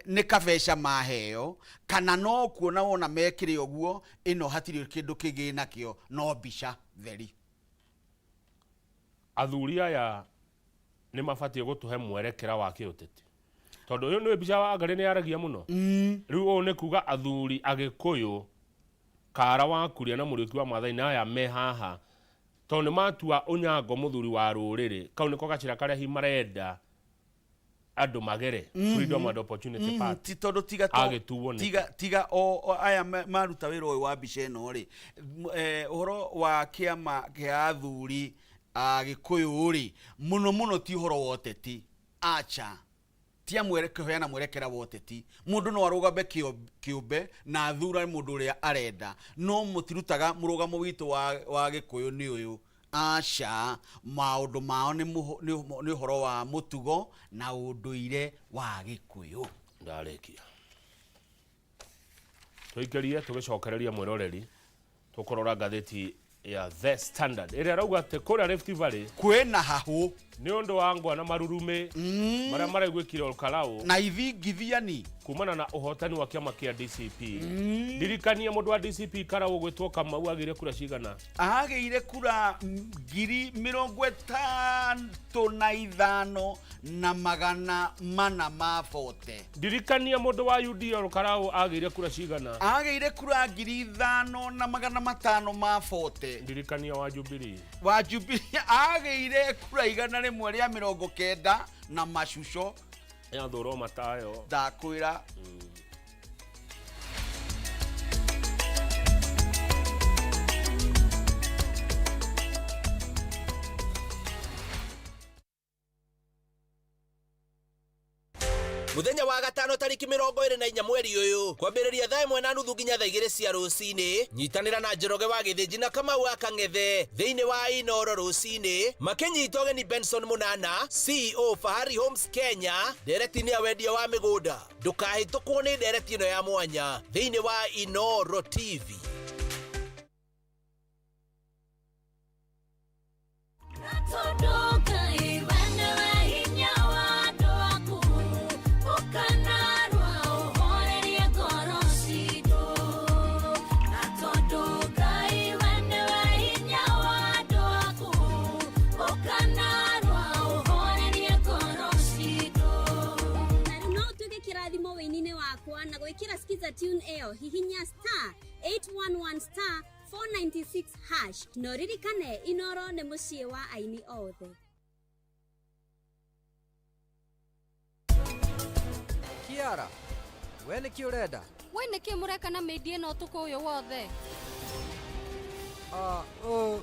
nĩ kabeca maheo kana no kuona wona mekĩre ũguo, ĩno hatirĩ kĩndũ kĩngĩ nakĩo no mbica theri. Athuri aya nĩ mabatiĩ gũtũhe mwerekera wa kĩũteti, tondũ ũyũ nĩ mbica wa Ngarĩ nĩ yaragia mũno. Rĩu ũũ nĩ kuga athuri Agĩkũyũ Kara wa Kuria na Mũriũki wa Maathai na aya me haha, tondũ nĩ matua Onyango mũthuri wa rũrĩrĩ, kau nĩko gacĩra karĩa hihi marenda andũ magere Freedom and Opportunity Party. Ti tondũ tiga Agĩtuo nĩkĩ? Tiga o aya maruta wĩra ũyũ wa mbica ĩno rĩ, ũhoro wa kĩama kĩa athuri a Gĩkũyũ rĩ, mũno mũno ti ũhoro wa ũteti, acha, ti a kũheana mwerekera wa ũteti. Mũndũ no arũgame kĩũmbe na athure mũndũ ũrĩa arenda, no mũtirutaga mũrũgamo witũ wa Gĩkũyũ nĩ ũyũ. Aca, maũndũ mao nĩ ũhoro wa mũtugo na ũndũire wa Gĩkũyũ. Ndarĩkia tũikĩrie tũgĩcokereria mwĩroreri, tũkũrora ngathĩti ya The Standard ĩrĩa ĩrauga atĩ kũrĩa Rift Valley kwĩna hahũ nĩ ũndũ wa ngwa na marurumĩ marĩa maraiguĩkire Olkalau na ithingithiani kumana na ũhotani wa kĩama kĩa DCP. Ndirikanie mũndũ wa DCP Karau ũgwĩtwo Kamau agĩire kura cigana? Agĩire kura 55,440. Ndirikania mũndũ wa UDA Olkalau agĩire kura cigana? Agĩire kura 5,540. Ndirikania wa Jubilee. Wa Jubilee agĩire kura 190 na macuco. Ya thũrwo matayo. Ndakwĩra. Muthenya wa gatano tariki 24 mweri ũyũ kwambĩrĩria thaa 1:30 nginya thaa 2 cia rũcinĩ, nyitanĩra na Njoroge wa Gĩthĩnji na Kamau wa Kang'ethe thĩinĩ wa Inoro rũcinĩ makĩnyita ũgeni Benson Munana, CEO Fahari Homes Kenya, ndereti-inĩ ya wendia wa mĩgũnda. Ndũkahĩtũkwo nĩ ndereti ĩno ya mwanya thĩinĩ wa Inoro TV. yakwa na gwĩkĩra skiza tune ĩyo hihinya star 811 star 496 hash na ũririkane Inoro nĩ mũciĩ wa aini othe. Kiara, we nĩkĩ ũrenda? We nĩkĩ mũreka na mĩindi ĩno ũtukũ ũyũ wothe? Ah, ũ,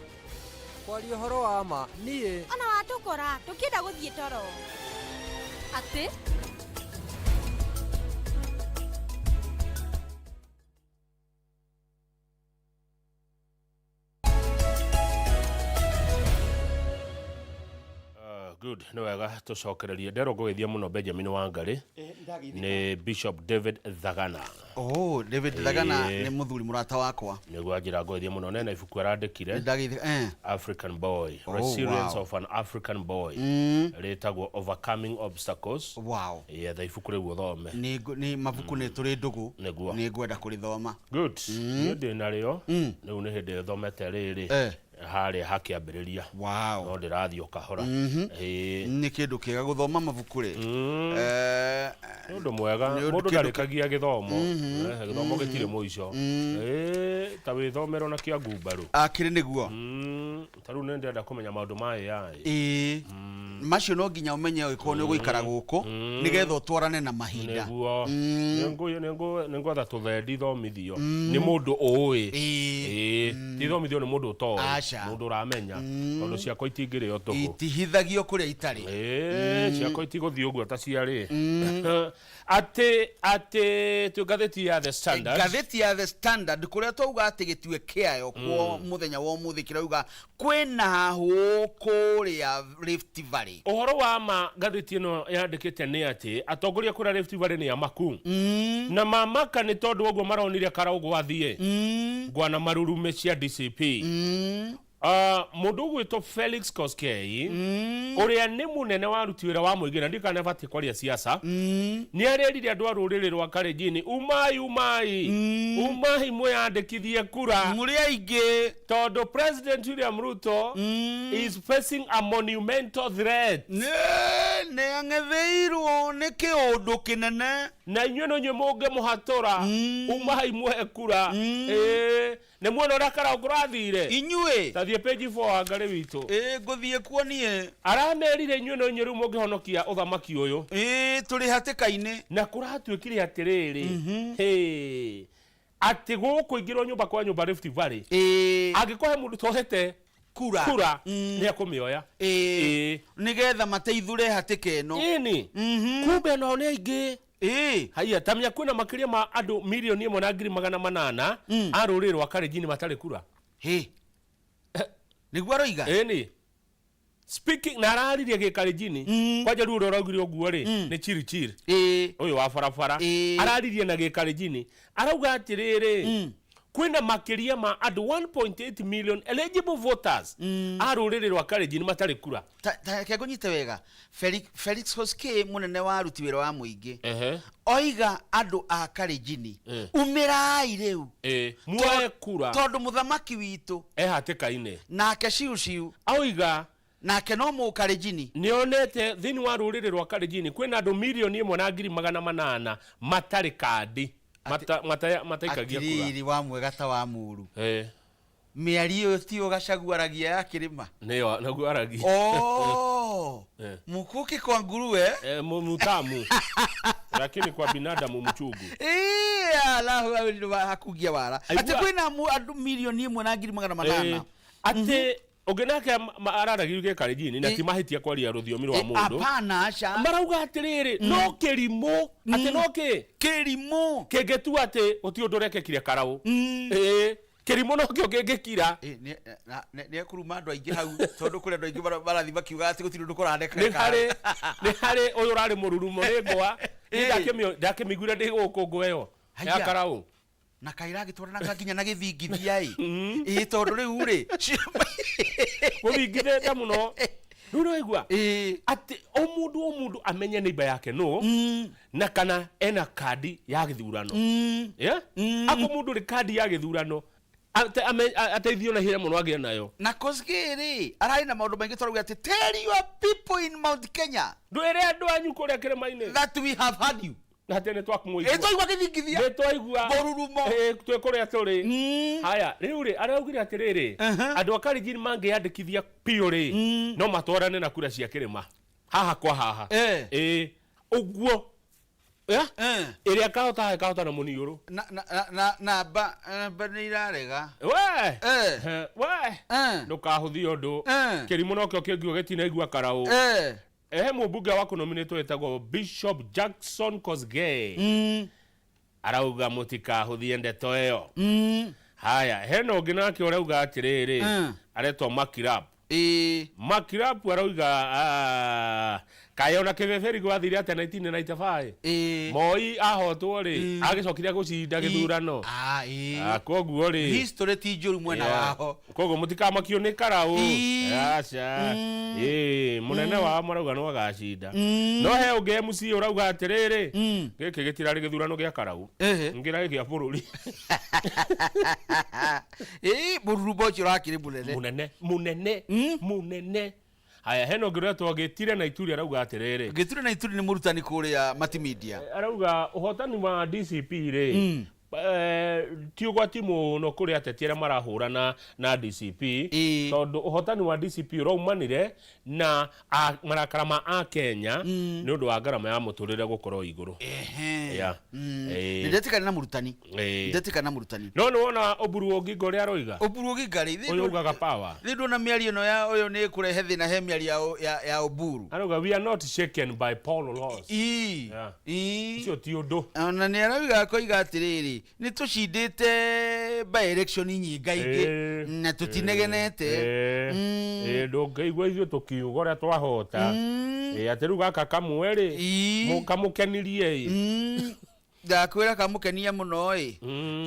kwaria ũhoro wa ma niĩ Ona watũkora tũkĩenda gũthiĩ toro. Atĩ? Good nĩ wega tũcokererie nderwo ngũgeithia mũno Benjamin Wangari nĩ Bishop David Thagana. Oh, David Thagana nĩ mũthuri mũrata wakwa. Nĩguo anjĩra ngũgeithia mũno nena ibuku arandĩkire. Nĩndageithia eh. African Boy. Oh, Resilience wow. of an African Boy. Rĩtagwo Overcoming Obstacles. Wow. Yetha ibuku rĩu ũthome. Nĩ mabuku nĩ tũrĩ ndũgũ. Nĩguo. Nĩ ngwenda kũrĩthoma. Good. Niĩ ndĩ narĩo. Rĩu nĩ hĩndĩ thomete rĩrĩ. Eh. Harĩa hakĩambĩrĩria. Wow. No ndĩrathiĩ o kahora. Ĩĩ. Nĩ kĩndũ kĩega gũthoma mabuku rĩ. Eh, Nĩ ũndũ mwega. Nĩ ũndũ Mũndũ kĩndũ ndarĩkagia gĩthomo. Eh, gĩthomo gĩtirĩ mũico. Ĩĩ, ta wĩthomere na kĩa ngumbarũ. Akĩrĩ nĩguo. Ta rĩu nĩ ndĩrenda kũmenya maũndũ ma AI. Ĩĩ. Macio no nginya ũmenye ũgĩkorwo nĩ ũgũikara gũkũ nĩgetha ũtwarane na mahinda. Nĩguo. Nĩngwetha tũthendi thomithio nĩ mũndũ ũĩ. Ĩĩ. Ĩĩ. Ti thomithio nĩ mũndũ ũtoĩ. Aca. Mũndũ ũramenya. Tondũ ciakwa itingĩrĩo tũhũ. Itihithagio kũrĩa itarĩ. Ĩĩ, ciakwa itigũthiĩ ũguo ta ciarĩ. Atĩ atĩ twĩ ngathĩti ya The Standard. Ngathĩti ya The Standard kũrĩa twauga atĩ gĩtue kĩayo kwa mũthenya wa ũmũthĩ kĩrauga kwĩna hahũ kũrĩa Rift Valley. Ũhoro wa ma ngathĩti ĩno yandĩkĩte nĩ atĩ atongoria kũrĩa Rift Valley nĩ amaku. Na mamaka nĩ tondũ ũguo maronire Karau gwathiĩ. Ngwana marurume cia DCP. Mũndũ ũgwĩtwo Felix Koskei ũrĩa nĩ mũnene wa aruti wĩra wa mũingĩ na ndikana batiĩ kwaria siasa nĩ arerire andũ a rũrĩrĩ rwa Kalenjin umai umai umai mwĩyandĩkithie kura mũrĩ aingĩ tondũ President William Ruto is facing a monumental threat. Nĩ ang'etheirwo nĩ kĩũndũ kĩnene na inyuĩ no inyuĩ mũngĩmũhatũra umai muhe kura. Ĩĩ, nĩ muona ũrĩa Karau kũrathire inyuĩ tathiĩ page 4 wa Ngarĩ witũ. Ĩĩ, ngũthiĩ kuo niĩ. Aramerire inyuĩ no inyuĩ rĩu mũngĩhonokia ũthamaki ũyũ. Ĩĩ, tũrĩ hatĩka-inĩ. Na kũratuĩkire atĩrĩrĩ, hĩ, atĩ gũkũ ingĩrwo nyũmba kwa nyũmba Rift Valley. Ĩĩ. Angĩkorwo he mũndũ tohete kura kura nĩ ekũmĩoya. Ĩĩ. Nĩgetha mateithũre hatĩka ĩno. Ĩni. Kumbe nao nĩ aingĩ. Ĩĩ. Haiya, tamenya kwĩna makĩria ma andũ 1,800,000 a rũrĩrĩ rwa Kalenjin matarĩ kura. Hĩ. Nĩguo aroiga? Ĩni. Speaking na araririe gĩkalenjini. Kwanja rĩu ũrĩa ũraugire ũguo rĩ, nĩ chiri chiri. Ĩĩ. Ũyũ wa barabara. Ĩĩ. Araririe na gĩkalenjini. Arauga atĩrĩrĩ, kwĩna makĩria ma andũ 1.8 million eligible voters a rũrĩrĩ rwa Kalenjin matarĩ kura. Ta reke ngũnyite wega. Felix Koskei mũnene wa aruti wĩra wa mũingĩ. Ehe. Oiga andũ a Kalenjin umĩrai rĩu. Ĩĩ, muoe kura. Tondũ mũthamaki witũ e hatĩka-inĩ. Nake ciu ciu. Oiga nake no mũkalenjini. Nĩonete thĩinĩ wa rũrĩrĩ rwa Kalenjin kwĩna andũ 1,800,000 matarĩ kandi. Mataikagia kura. Atĩrĩrĩ wa mwega ta wa mũru. Ĩĩ. Mĩario ĩyo tiyo Gachagua aragia ya kĩrĩma. Nĩyo naguo aragia. Oh. Mkuki kwa nguruwe. Mutamu. Lakini kwa binadamu mchungu. Alahu hakugia wara. Aigua. Atĩ kwĩna andũ 1,800,000. Atĩ ũngĩ nake araragia gĩkalenjini na ti mahĩtia kwaria rũthiomi rwa mũndũ. Hapana, aca. Marauga atĩrĩrĩ, no kĩrimũ, atĩ no kĩ? Kĩrimũ. Kĩngĩtua atĩ gũtirĩ ũndũ ũrekĩkire Karau. Ĩĩ, kĩrimũ no kĩo kĩngĩkira. Nĩ ekuruma andũ aingĩ hau, tondũ kũrĩ andũ aingĩ marathiĩ makiugaga atĩ gũtirĩ ũndũ kũraneka. Nĩ harĩ ũyũ ũrarĩ mũrurumo nĩ ngwa. Niĩ ndakĩmĩiguire ndĩ gũkũ ngwa ĩyo ya Haiya. Karau. Na kaĩ ĩragĩtwaranaga nginya na gĩthingithia ĩ. Ĩĩ, tondũ rĩu rĩ, Gũthingithĩte mũno. Rĩu nĩwaigua? Ĩĩ. Atĩ o mũndũ o mũndũ amenye neighbor yake nũ, na kana ena kandi ya gĩthurano. Yeah? Ako mũndũ ũrĩ kandi ya gĩthurano, ateithio na ihenya mũno agĩe nayo. Na Koskei rĩ, ararĩ na maũndũ maingĩ twarauga atĩ tell your people in Mount Kenya. Ndwĩre andũ anyu kũrĩa kĩrĩma-inĩ. That we have had you. Atĩ nĩ twakũmũigua. Ĩ twaigua gĩthingithia. Nĩ twaigua. Mũrurumo. Ĩ, twĩ kũrĩa tũrĩ. Haya, rĩu rĩ, araugire atĩrĩrĩ, andũ a Kalenjin mangĩyandĩkithia biũ rĩ, no matwarane na kura cia kĩrĩma. Haha kwa haha. Ĩ, ũguo. Ya? Ĩrĩa ĩkahota haha ĩkahota na mũniũrũ. Na na na na namba namba nĩ irarega. We! He, we! Ndũkahũthie ũndũ. Kĩrimũ nokĩo kĩngiuga gĩtinaigua karaũ. He mũmbunge wa kũnominĩtwo wĩtagwo Bishop Jackson Kosgei. Arauga mũtikahũthie ndeto ĩyo. Haya, hena ũngĩ nake ũrauga atĩrĩrĩ, aretwo Makirap. Makirap arauga ah, kaĩ ona kĩbeberi gwathire atĩa 1995? Moi ahotwo rĩ, agĩcokire gũcinda gĩthurano. Ah, koguo rĩ History ti njũru mwena wao. Koguo mũtikamakio nĩ karaũ. Aca. Ĩĩ, mũnene wao marauga no agacinda. No he ũngĩ MC ũrauga atĩrĩrĩ, gĩkĩ gĩtirarĩ gĩthurano gĩa karaũ. Ngĩrarĩ gĩa bũrũri. Ĩĩ, mũrurumba ũcio ũrakĩrĩ mũnene. Mũnene, mũnene, mũnene. Haya, hena ũngĩ ũretwo Gĩtire na Ituri arauga atĩrĩrĩ. Gĩtire na Ituri nĩ mũrutani kũrĩa Matimedia. Arauga ũhotani wa DCP rĩ, ti ũgwati mũno kũrĩ ateti arĩa marahũrana na DCP, tondũ ũhotani wa DCP ũraumanire na marakara ma Akenya nĩ ũndũ wa ngarama ya mũtũrĩre gũkorwo igũrũ. Yeah. Nĩ ndetĩkania na mũrutani. Ndetĩkania na mũrutani. No nĩ wona Oburu Oginga ũrĩa aroiga? Oburu Oginga rĩ, Ũyũ ugaga power. Rĩu ndona mĩario ĩno ya ũyũ nĩ ĩkũrehe thĩna he mĩario ya Oburu. Arauga we are not shaken by poll loss. Yeah. Ũcio ti ũndũ. Ona nĩ arauga akoiga atĩrĩrĩ, nĩ tũcindĩte by election nyingaingĩ na tũtinegenete. Ĩĩ, ndũngĩigua ithuĩ tũkiuga ũrĩa twahota. Ĩĩ, atĩ rĩu gaka kamwe rĩ, kamũkenirie ĩ. Ndakwĩra kamũkenia mũno ĩ,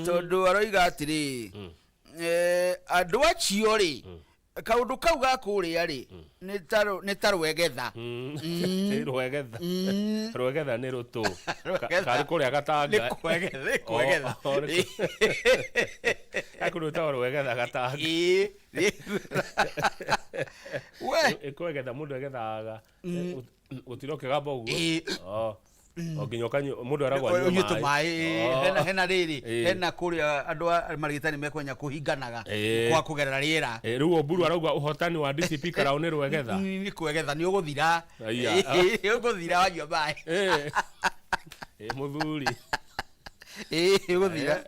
tondũ aroiga atĩrĩ, andũ acio rĩ, kaũndũ kau ga kũrĩa rĩ, nĩ ta rwegetha. Nĩ rwegetha. Rwegetha nĩ rũtũ. Karĩ kũrĩa gatanga. Nĩ kwegetha, nĩ kwegetha. Gakũrũ wĩtagwo rwegetha gatanga. Ĩĩ. We. Ĩkwegetha mũndũ egethaga. Gũtirĩ ũkĩgamba ũguo. O nginya ũkanyua mũndũ eragwo anyue Ũnyue tũmaĩ Oh. hena hena rĩrĩ Ĩĩ. hena kũrĩa andũ a marigitani mekwenya kũhinganaga Ĩĩ. kwa kũgerera rĩera. Rĩu Oburu arauga ũhotani wa DCP Karau nĩ rwegetha. Nĩ kwegetha nĩ ũgũthira. Aya. Nĩ ũgũthira wanyua maĩ. Ĩĩ mũthuri. Ĩĩ ũgũthira.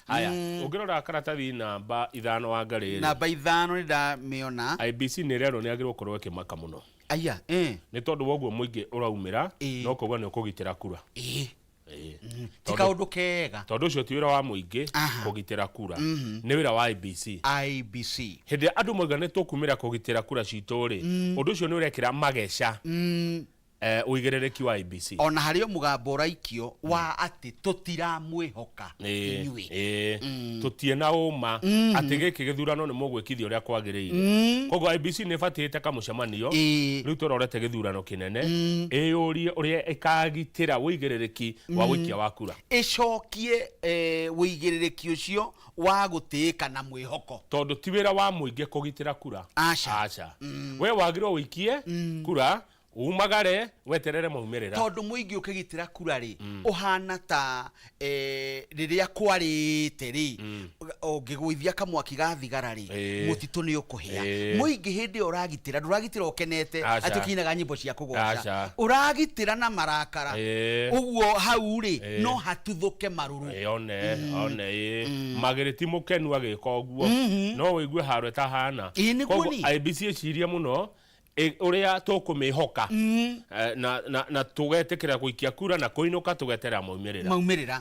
Haya, ũngĩrora karatathi namba 5 wa ngarĩ. Namba 5 nĩ ndamĩona. IBC nĩ ĩrerwo nĩ yagĩrĩirwo gũkorwo ĩkĩmaka mũno. Aya, eh. Nĩ tondũ wa ũguo mũingĩ ũraumĩra, no ũkauga nĩ ũkũgitĩra kura. Ti kaũndũ kega. Tondũ ũcio ti wĩra wa mũingĩ kũgitĩra kura. Nĩ wĩra wa IBC. IBC. Hĩndĩ ĩrĩa andũ moiga nĩ tũkumĩra kũgitĩra kura citũ rĩ, ũndũ ũcio nĩ ũrekĩra mageca ũigĩrĩrĩki wa IBC. Ona harĩ o mũgambo ũraikio wa atĩ tũtiramwĩhoka inyuĩ. Tũtiĩ na ũma atĩ gĩkĩ gĩthurano nĩ mũgwĩkithia ũrĩa kwagĩrĩire. Koguo IBC nĩ ĩbatiĩ ĩte kamũcemanio, rĩu tũrorete gĩthurano kĩnene, ĩyũrie ũrĩa ĩkagitĩra ũigĩrĩrĩki wa ũikia wa kura. Ĩcokie ũigĩrĩrĩki ũcio wa gũtĩĩka na mwĩhoko. Tondũ ti wĩra wa mũingĩ kũgitĩra kura. Aca. Aca. We wagĩrĩirwo ũikie kura, umagare weterere maumĩrĩra. Tondũ mũingĩ ũkĩgitĩra kura rĩ, ũhana ta rĩrĩa kwarĩte rĩ, ũngĩgũithia kamwaki ga thigara rĩ, mũtitũ nĩ ũkũhĩa. Mũingĩ hĩndĩ ĩyo ũragitĩra, ndũragitĩra ũkenete, atĩ ũkĩinaga nyĩmbo cia kũgoca. Ũragitĩra na marakara. Ũguo hau rĩ, no hatuthũke marũrũ. One, one, ĩĩ. Magĩrĩ ti mũkenu agĩka ũguo. No ũigue haro ĩtahana. Ĩĩ, nĩguo Koguo ni. IBC ĩcirie mũno, ũrĩa tũkũmĩhoka. Na tũgetĩkĩra gũikia kura na kũinũka tũgeterera maumĩrĩra. Maumĩrĩra.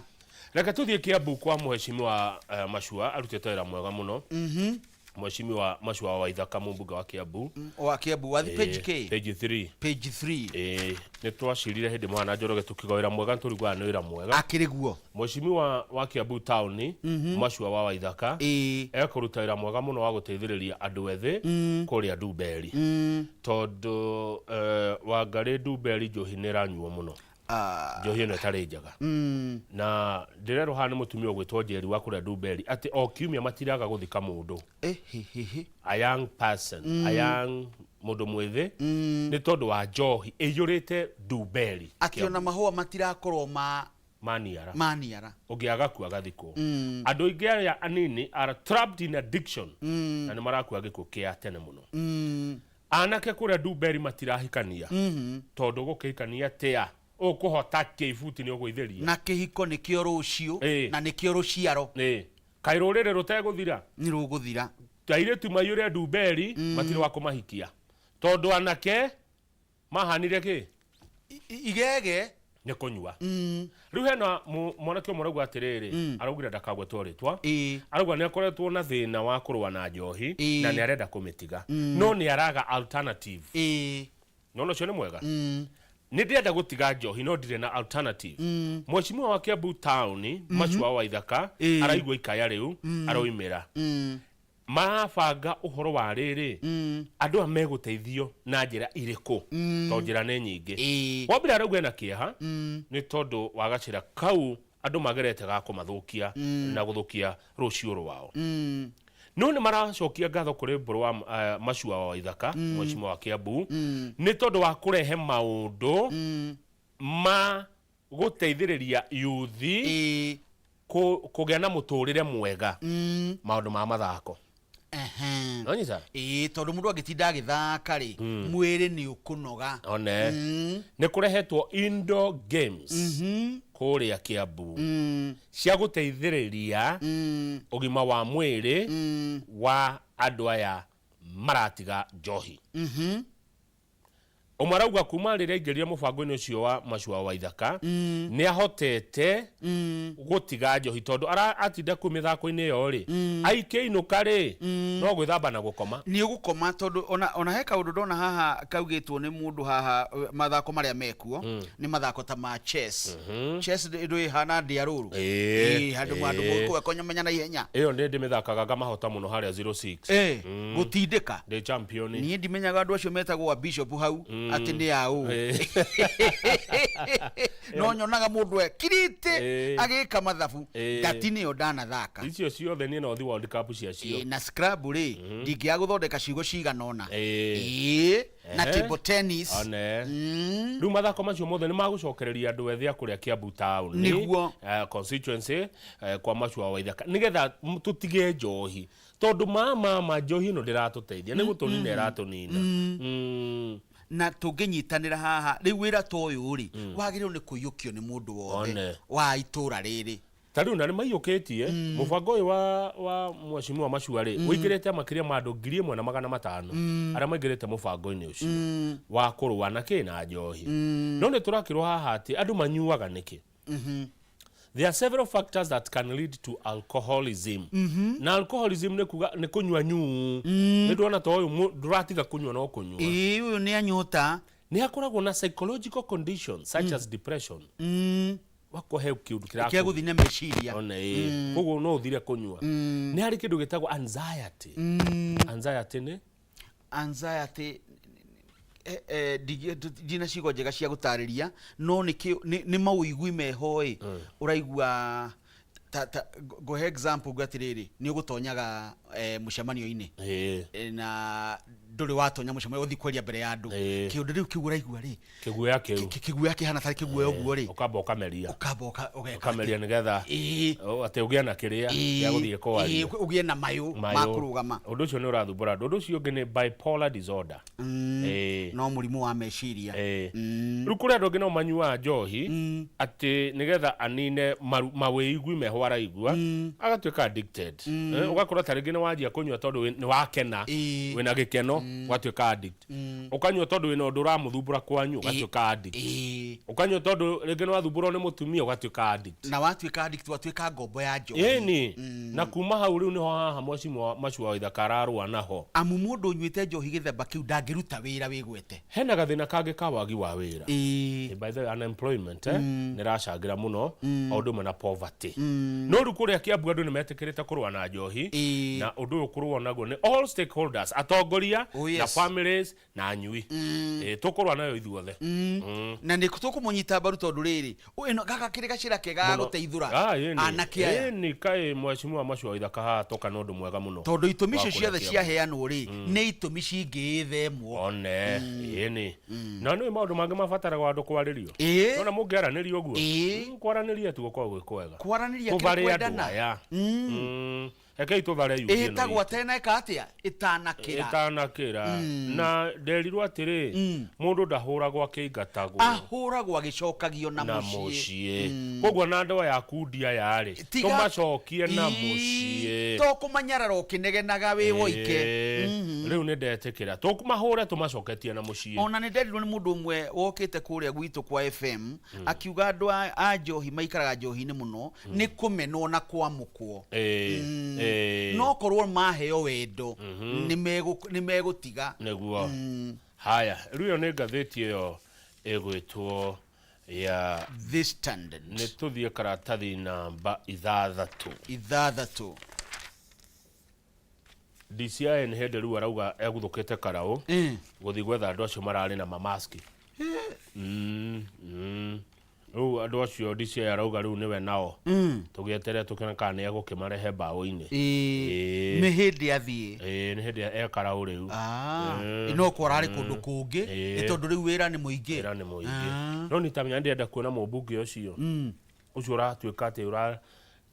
Reke tũthiĩ Kiambu kwa mheshimiwa Machua, arutĩte wĩra mwega mũno. Mheshimiwa Machua wa Ithaka, mũmbunge wa Kiambu. Wa Kiambu, wathi page K? Page 3. Page 3. Nĩ twacirire hĩndĩ mwana Njoroge tũkiuga wĩra mwega, nĩ tũriguaga nĩ wĩra mwega. Akĩrĩ guo. Mheshimiwa wa Kiambu town, Machua wa Waithaka, ekũruta wĩra mwega mũno wa gũteithĩrĩria andũ ethĩ kũrĩa Ndumberi. Tondũ Wangarĩ Ndumberi njohi nĩ ĩranyuo mũno. Njohi ĩno ĩtarĩ njega. Na ndĩrerwo haha nĩ mũtumia ũgwĩtwo Njeri wa kũrĩa Ndumberi atĩ o kiumia matiraga gũthika mũndũ. A young person, a young mũndũ mwĩthĩ, nĩ tondũ wa njohi ĩiyũrĩte Ndumberi. Atĩ ona mahũa matirakorwo ma Maniara. Maniara. Ũngĩ agakua agathikwo. Andũ aingĩ arĩa anini are trapped in addiction na nĩ marakua gĩkuũ kĩa tene mũno. Anake kũrĩa Ndumberi matirahikania tondũ gũkĩhikania atĩa ũkũhota kĩ ibuti nĩ ũgũithĩria. Na kĩhiko nĩkĩo rũciũ na nĩkĩo rũciaro. Ĩĩ. Kaĩ rũrĩrĩ rũtegũthira? Nĩ rũgũthira. Airĩtu maiyũre Ndumberi matirĩ wa kũmahikia tondũ anake mahanire kĩ? Igege. Nĩ kũnyua. Rĩu hena mwanake ũmwe ũrauga atĩrĩrĩ, araugire ndakagwetwo rĩtwa, arauga nĩ akoretwo na thĩna wa kũrũa na njohi na nĩ arenda kũmĩtiga no nĩ araga alternative. Nona ũcio nĩ mwega. Nĩ ndĩrenda gũtiga njohi no ndirĩ na alternative. Mheshimiwa wa Kiambu town Machua wa Ithaka araigua ikaya rĩu aroimĩra. Marabanga ũhoro wa rĩrĩ, andũ aya megũteithio na njĩra irĩkũ tondũ njĩra nĩ nyingĩ. Wa mbere arauga ena kĩeha nĩ tondũ wa gacĩra kau andũ magerete ga kũmathũkia na gũthũkia rũciũ rwao. No nĩ maracokia ngatho kũrĩ Mbũrũ wa Machua wa Ithaka, mheshimiwa wa Kiambu, nĩ tondũ wa kũrehe maũndũ ma gũteithĩrĩria yuthi kũgĩa na mũtũrĩre mwega, maũndũ ma mathako. Nonyita? Ĩĩ, tondũ mũndũ angĩtinda agĩthaka rĩ, mwĩrĩ nĩ ũkũnoga. One nĩ kũrehetwo indoor games kũrĩa Kiambu cia gũteithĩrĩria ũgima wa mwĩrĩ wa andũ aya maratiga njohi. Ũmwe arauga kuma rĩrĩa aingĩrire mũbango-inĩ ũcio wa Machua wa Ithaka nĩ ahotete gũtiga njohi tondũ atinda kũu mĩthako-inĩ ĩyo rĩ, aikĩinũka rĩ, no gwĩthamba na gũkoma. Nĩ ũgũkoma tondũ ona he kaũndũ ndona haha kaugĩtwo nĩ mũndũ haha, mathako marĩa mekuo nĩ mathako ta ma chess. Chess ndũ ĩhana ndĩa rũrũ. Ĩĩ, handũ handũ mũkũmenya na ihenya. Ĩyo nĩ ndĩmĩthakaga ngamahota mũno harĩa 06. Gũtindĩka. Ndĩ champion. Niĩ ndimenyaga andũ acio metagwo a bishop hau atĩ nĩ aũ. No nyonaga mũndũ ekirĩte agĩka mathabu. Ndati nĩyo ndanathaka. Icio ciothe niĩ no thi World Cup ciacio. Ĩĩ, na Scrabble rĩ, ndingĩaga gũthondeka ciugo cigana ũna. Ĩĩ, na table tennis. One rĩu mathako macio mothe nĩ magũcokereria andũ ethĩ a kũrĩa Kiambu town constituency kwa Machua wa Ithaka nĩgetha tũtige njohi tondũ ma njohi ĩno ndĩratũteithia, nĩ gũtũnina ĩratũnina. Na tũngĩnyitanĩra haha rĩu wĩra ta ũyũ rĩ, wagĩrĩirwo nĩ kũiyũkio nĩ mũndũ wothe wa itũra rĩrĩ. Ta rĩu na nĩ maiyũkĩtie mũbango ũyũ wa mheshimiwa Machua rĩ, ũingĩrĩte makĩria ma andũ 1500 arĩa maingĩrĩte mũbango-inĩ ũcio wa kũrũa na kĩ na njohi. No nĩ tũrakĩrwo haha atĩ andũ manyuaga nĩkĩ. There are several factors that can lead to alcoholism. Na alcoholism nĩ kuga nĩ kũnyua nyuu. Nĩ ndona ta ũyũ ndũratiga kũnyua no kũnyua. Ĩĩ, ũyũ nĩ anyota. Nĩ hakoragwo na psychological conditions such as depression. Wakohe kĩũndũ kĩa gũthiĩ na meciria. One ĩĩ. Koguo no ũthire kũnyua. Nĩ harĩ kĩndũ gĩtagwo anxiety. Anxiety nĩ? Anxiety ndina ciugo njega cia gũtarĩria, no nĩ mawĩigui meho ĩ ũraigua ta ngũhe example ngwe atĩrĩrĩ, nĩ ũgũtonyaga mũcemanio-inĩ na ndũrĩ watonya mũcemanio ũthiĩ kwaria mbere ya andũ, kĩũndũ rĩu kĩu ũraigua rĩ, Kĩguoya kĩu. Kĩguoya kĩhana tarĩ kĩguoya ũguo rĩ, Ũkamba ũkameria. Ũkamba ũgeka Ũkameria nĩgetha atĩ ũgĩe na kĩrĩa gĩa gũthiĩ kwaria. Ũgĩe na mayũ ma Mayũ. kũrũgama. Ũndũ ũcio nĩ ũrathumbũra andũ. Ũndũ ũcio ũngĩ nĩ bipolar disorder. No mũrimũ wa meciria. Rĩu kũrĩ andũ angĩ no manyuaga njohi atĩ nĩgetha anine mawĩigui meho araigua, agatuĩka addicted. Ũgakora ta rĩngĩ nĩ wanjia kũnyua tondũ nĩ wakena, wĩna gĩkeno, ũgatuĩka addict. Ũkanyua tondũ wĩna ũndũ ũramũthumbũra kwanyu, ũgatuĩka addict. Ũkanyua tondũ rĩngĩ nĩ wathumbũrwo nĩ mũtumia, ũgatuĩka addict. Na watuĩka addict watuĩka ngombo ya njohi. Ĩni na kuma hau rĩu nĩho haha mheshimiwa Machua wa Ithaka ararũa naho. Amu mũndũ ũnyuĩte njohi gĩthemba kĩu ndangĩruta wĩra wĩgwete. Hena gathĩna kangĩ ka wagi wa wĩra. By the way, unemployment nĩ ĩracangĩra mũno o ũndũ ũmwe na poverty. No rĩu kũrĩa Kiambu andũ nĩ metĩkĩrĩte kũrũa na njohi na ũndũ ũyũ kũrũa naguo nĩ all stakeholders, atongoria. Oh, yes. Na families na anyui. Tũkũrũa nayo ithuothe. Na nĩ tũkũmũnyita mbaru tondũ rĩrĩ ĩno gaka kĩrĩ gacĩra kega ga Mũno. gũteithũra Ah, ĩni. anake aya. Ĩni kaĩ mheshimiwa Macio wa Ithaka haha toka nĩ ũndũ mwega mũno. Tondũ itũmi Wa icio ciothe kũrĩa Kiambu. ciaheanwo rĩ, nĩ itũmi cingĩĩthemwo. One ĩni na nĩ maũndũ mangĩ mabataraga andũ kwarĩrio. Nona mũngĩaranĩria ũguo. Kwaranĩria tu gũkoragwo gwĩ kwega. Kwaranĩria kĩrĩ tũthare andũ kwendana. aya. Rekei tũthare yuthi ĩno Ĩtagwo itũ. ateneka atĩa ĩtanakĩra. Ĩtanakĩra. Na nderirwo atĩrĩ, mũndũ ndahũragwo akĩingatagwo. Ahũragwo agĩcokagio na Na mũciĩ. Mũciĩ. Koguo na andũ aya akundi aya rĩ, tũmacokie na mũciĩ. To kũmanyarara ũkĩnegenaga wĩ woike. Rĩu nĩ ndetĩkĩra tũmahũre tũmacoketie na mũciĩ. Ona nĩ nderirwo nĩ mũndũ ũmwe wokĩte kũrĩa gwitũ kwa FM akiuga andũ a njohi maikaraga njohi-inĩ mũno nĩ kũmenwo na kwamũkwo. No korwo maheo wendo nĩ megũtiga. Nĩguo. Haya, rĩu ĩyo nĩ ngathĩti ĩyo ĩgwĩtwo ya The Standard. Nĩ tũthiĩ karatathi namba 6. 6. DCI nĩ hĩndĩ rĩu arauga eguthũkĩte karaũ gũthiĩ gwetha andũ acio mararĩ na mamaski. Rĩu andũ acio DCI arauga rĩu nĩwe nao tũgĩeterere tũkĩone kana nĩ egũkĩmarehe mbaũ-inĩ. Nĩ hĩndĩ athiĩ. Ĩĩ, nĩ hĩndĩ e karaũ rĩu. No korwo ararĩ kũndũ kũngĩ nĩ tondũ rĩu wĩra nĩ mũingĩ. Wĩra nĩ mũingĩ. No nitamenya ndĩrenda kuona mũmbunge ũcio ũcio ũratuĩka atĩ ũra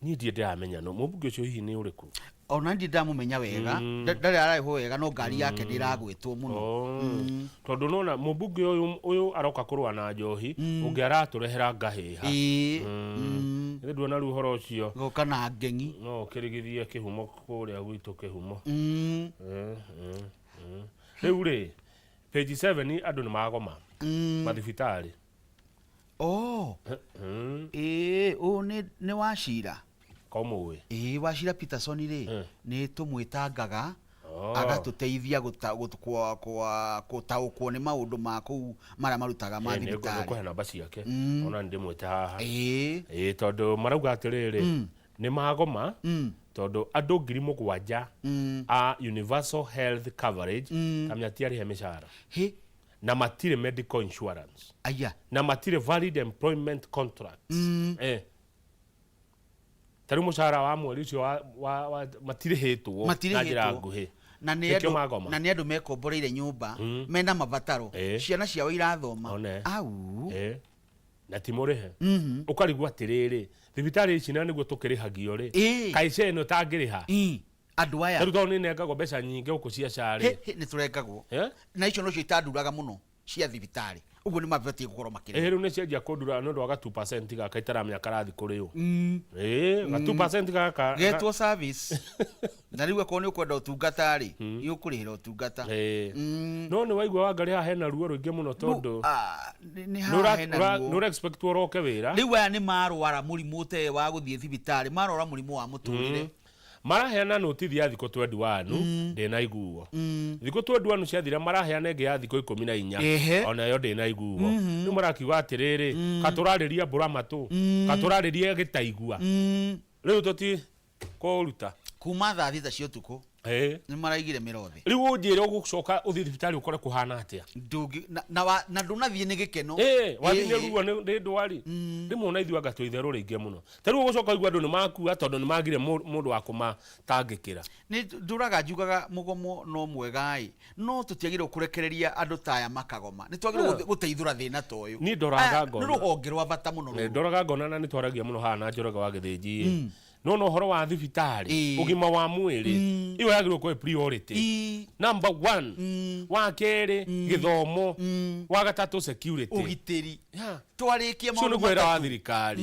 niĩ ndirĩ ndĩramenya no mũmbunge ũcio hihi nĩ ũrĩkũ. Ona ndirĩ ndamũmenya wega. Ndarĩ ararĩhwo wega no ngari yake nĩ ĩragwĩtwo mũno. Tondũ nona mũmbunge ũyũ aroka kũrũa na njohi ũngĩ aratũrehera ngahĩha. Ĩĩ nduona rĩu ũhoro ũcio. Goka na ngeng'i. No ũkĩrigithie kĩhumo kũrĩa gwitũ kĩhumo. Rĩu rĩ page 7 andũ nĩ magoma mathibitarĩ. Oh. Ĩĩ, ũyũ nĩ Wachira. Komũĩ. Ĩĩ, Wachira Peterson rĩ nĩ tũmwĩtangaga agatũteithia gũtaũkwo nĩ maũndũ ma kũu marĩa marutaga ma thibitarĩ. Nĩngũhe namba ciake ona nĩ ndĩmwĩte haha. Ĩĩ, tondũ marauga atĩrĩrĩ nĩ magoma tondũ andũ 7,000 a universal health coverage kamenya ti arĩhe mĩcara. Na matirĩ medical insurance. Aya. Na matirĩ valid employment contracts. Ta rĩu mũcara wa mweri ũcio wa matirĩhĩtwo na njĩra nguhĩ. Na nĩ Nĩkĩo andũ magoma. Na nĩ andũ mekomboreire nyũmba mena mabataro ciana ciao irathoma. One. Au. Na ti mũrĩhe. Ũkarigwo atĩrĩrĩ thibitarĩ ici na nĩguo tũkĩrĩhagio rĩ kaĩ SHA ĩno ĩtangĩrĩha. Andũ aya. Tarĩu tondũ nĩ nengagwo mbeca nyingĩ gũkũ cia SHA rĩ. Nĩ tũrengagwo. Na icio nocio itanduraga mũno cia thibitarĩ. Ũguo nĩ mabatiĩ gũkorwo makĩrĩha. Rĩu nĩ cianjia kũndura nĩ ũndũ wa ga 2% gaka itaramenya karathi kũrĩ ũ. Ga 2% gaka. Getwo service. Na rĩu akorwo nĩ ũkwenda ũtungata rĩ, nĩ ũkũrĩhĩra ũtungata. No nĩ waigua Wangarĩ haha hena ruo rũingĩ mũno tondũ Nĩ haha hena ruo. Nĩ ũra expect ũroke wĩra. Rĩu aya nĩ marwara mũrimũ ũtarĩ wa gũthiĩ thibitarĩ, marwara mũrimũ wa mũtũrĩre. Maraheana notithi ya thikũ 21 ndĩnaiguo. Thikũ 21 ciathira maraheana ĩngĩ ya thikũ 14 onayo ndĩnaiguo. Rĩu marakiuga atĩrĩrĩ katũrarĩria mbura matũ katũrarĩria gĩtaigua. Rĩu tũti kũruta kuma thaa 6 cia ũtukũ. Nĩ maraigire mĩrothe. Rĩu ũnjĩre ũgũcoka ũthiĩ thibitarĩ ũkore kũhana atĩa? Ndũngĩ na ndũnathiĩ nĩ gĩkeno. Wathiĩ nĩ ruo nĩ ndwari. Rĩmwe ona ithuĩ anga twĩ itherũ rĩingĩ mũno. Ta rĩu ũgũcoka ũigue andũ nĩ makua tondũ nĩ magire mũndũ wa kũmatangĩkĩra. Nĩ ndũraga njugaga mũgomo no mwega ĩ, no tũtiagĩrĩirwo kũrekereria andũ ta aya makagoma. Nĩ twagĩrĩirwo gũteithũra thĩna ta ũyũ. Niĩ ndoraga Aya, ngona. Nĩ rũhonge rwa bata mũno Nĩ rũrũ. ndoraga ngona na nĩ twaragia mũno haha na Njoroge wa Gĩthĩnji ĩ. No no ũhoro wa thibitarĩ, ũgima wa mwĩrĩ, ĩyo yagĩrĩirwo gũkorwo ĩ priority. Number 1. Wa kerĩ, gĩthomo. Wa gatatũ, security. Ũgitĩri. Twarĩkia Ũcio maũndũ nĩguo wĩra wa matatũ. thirikari.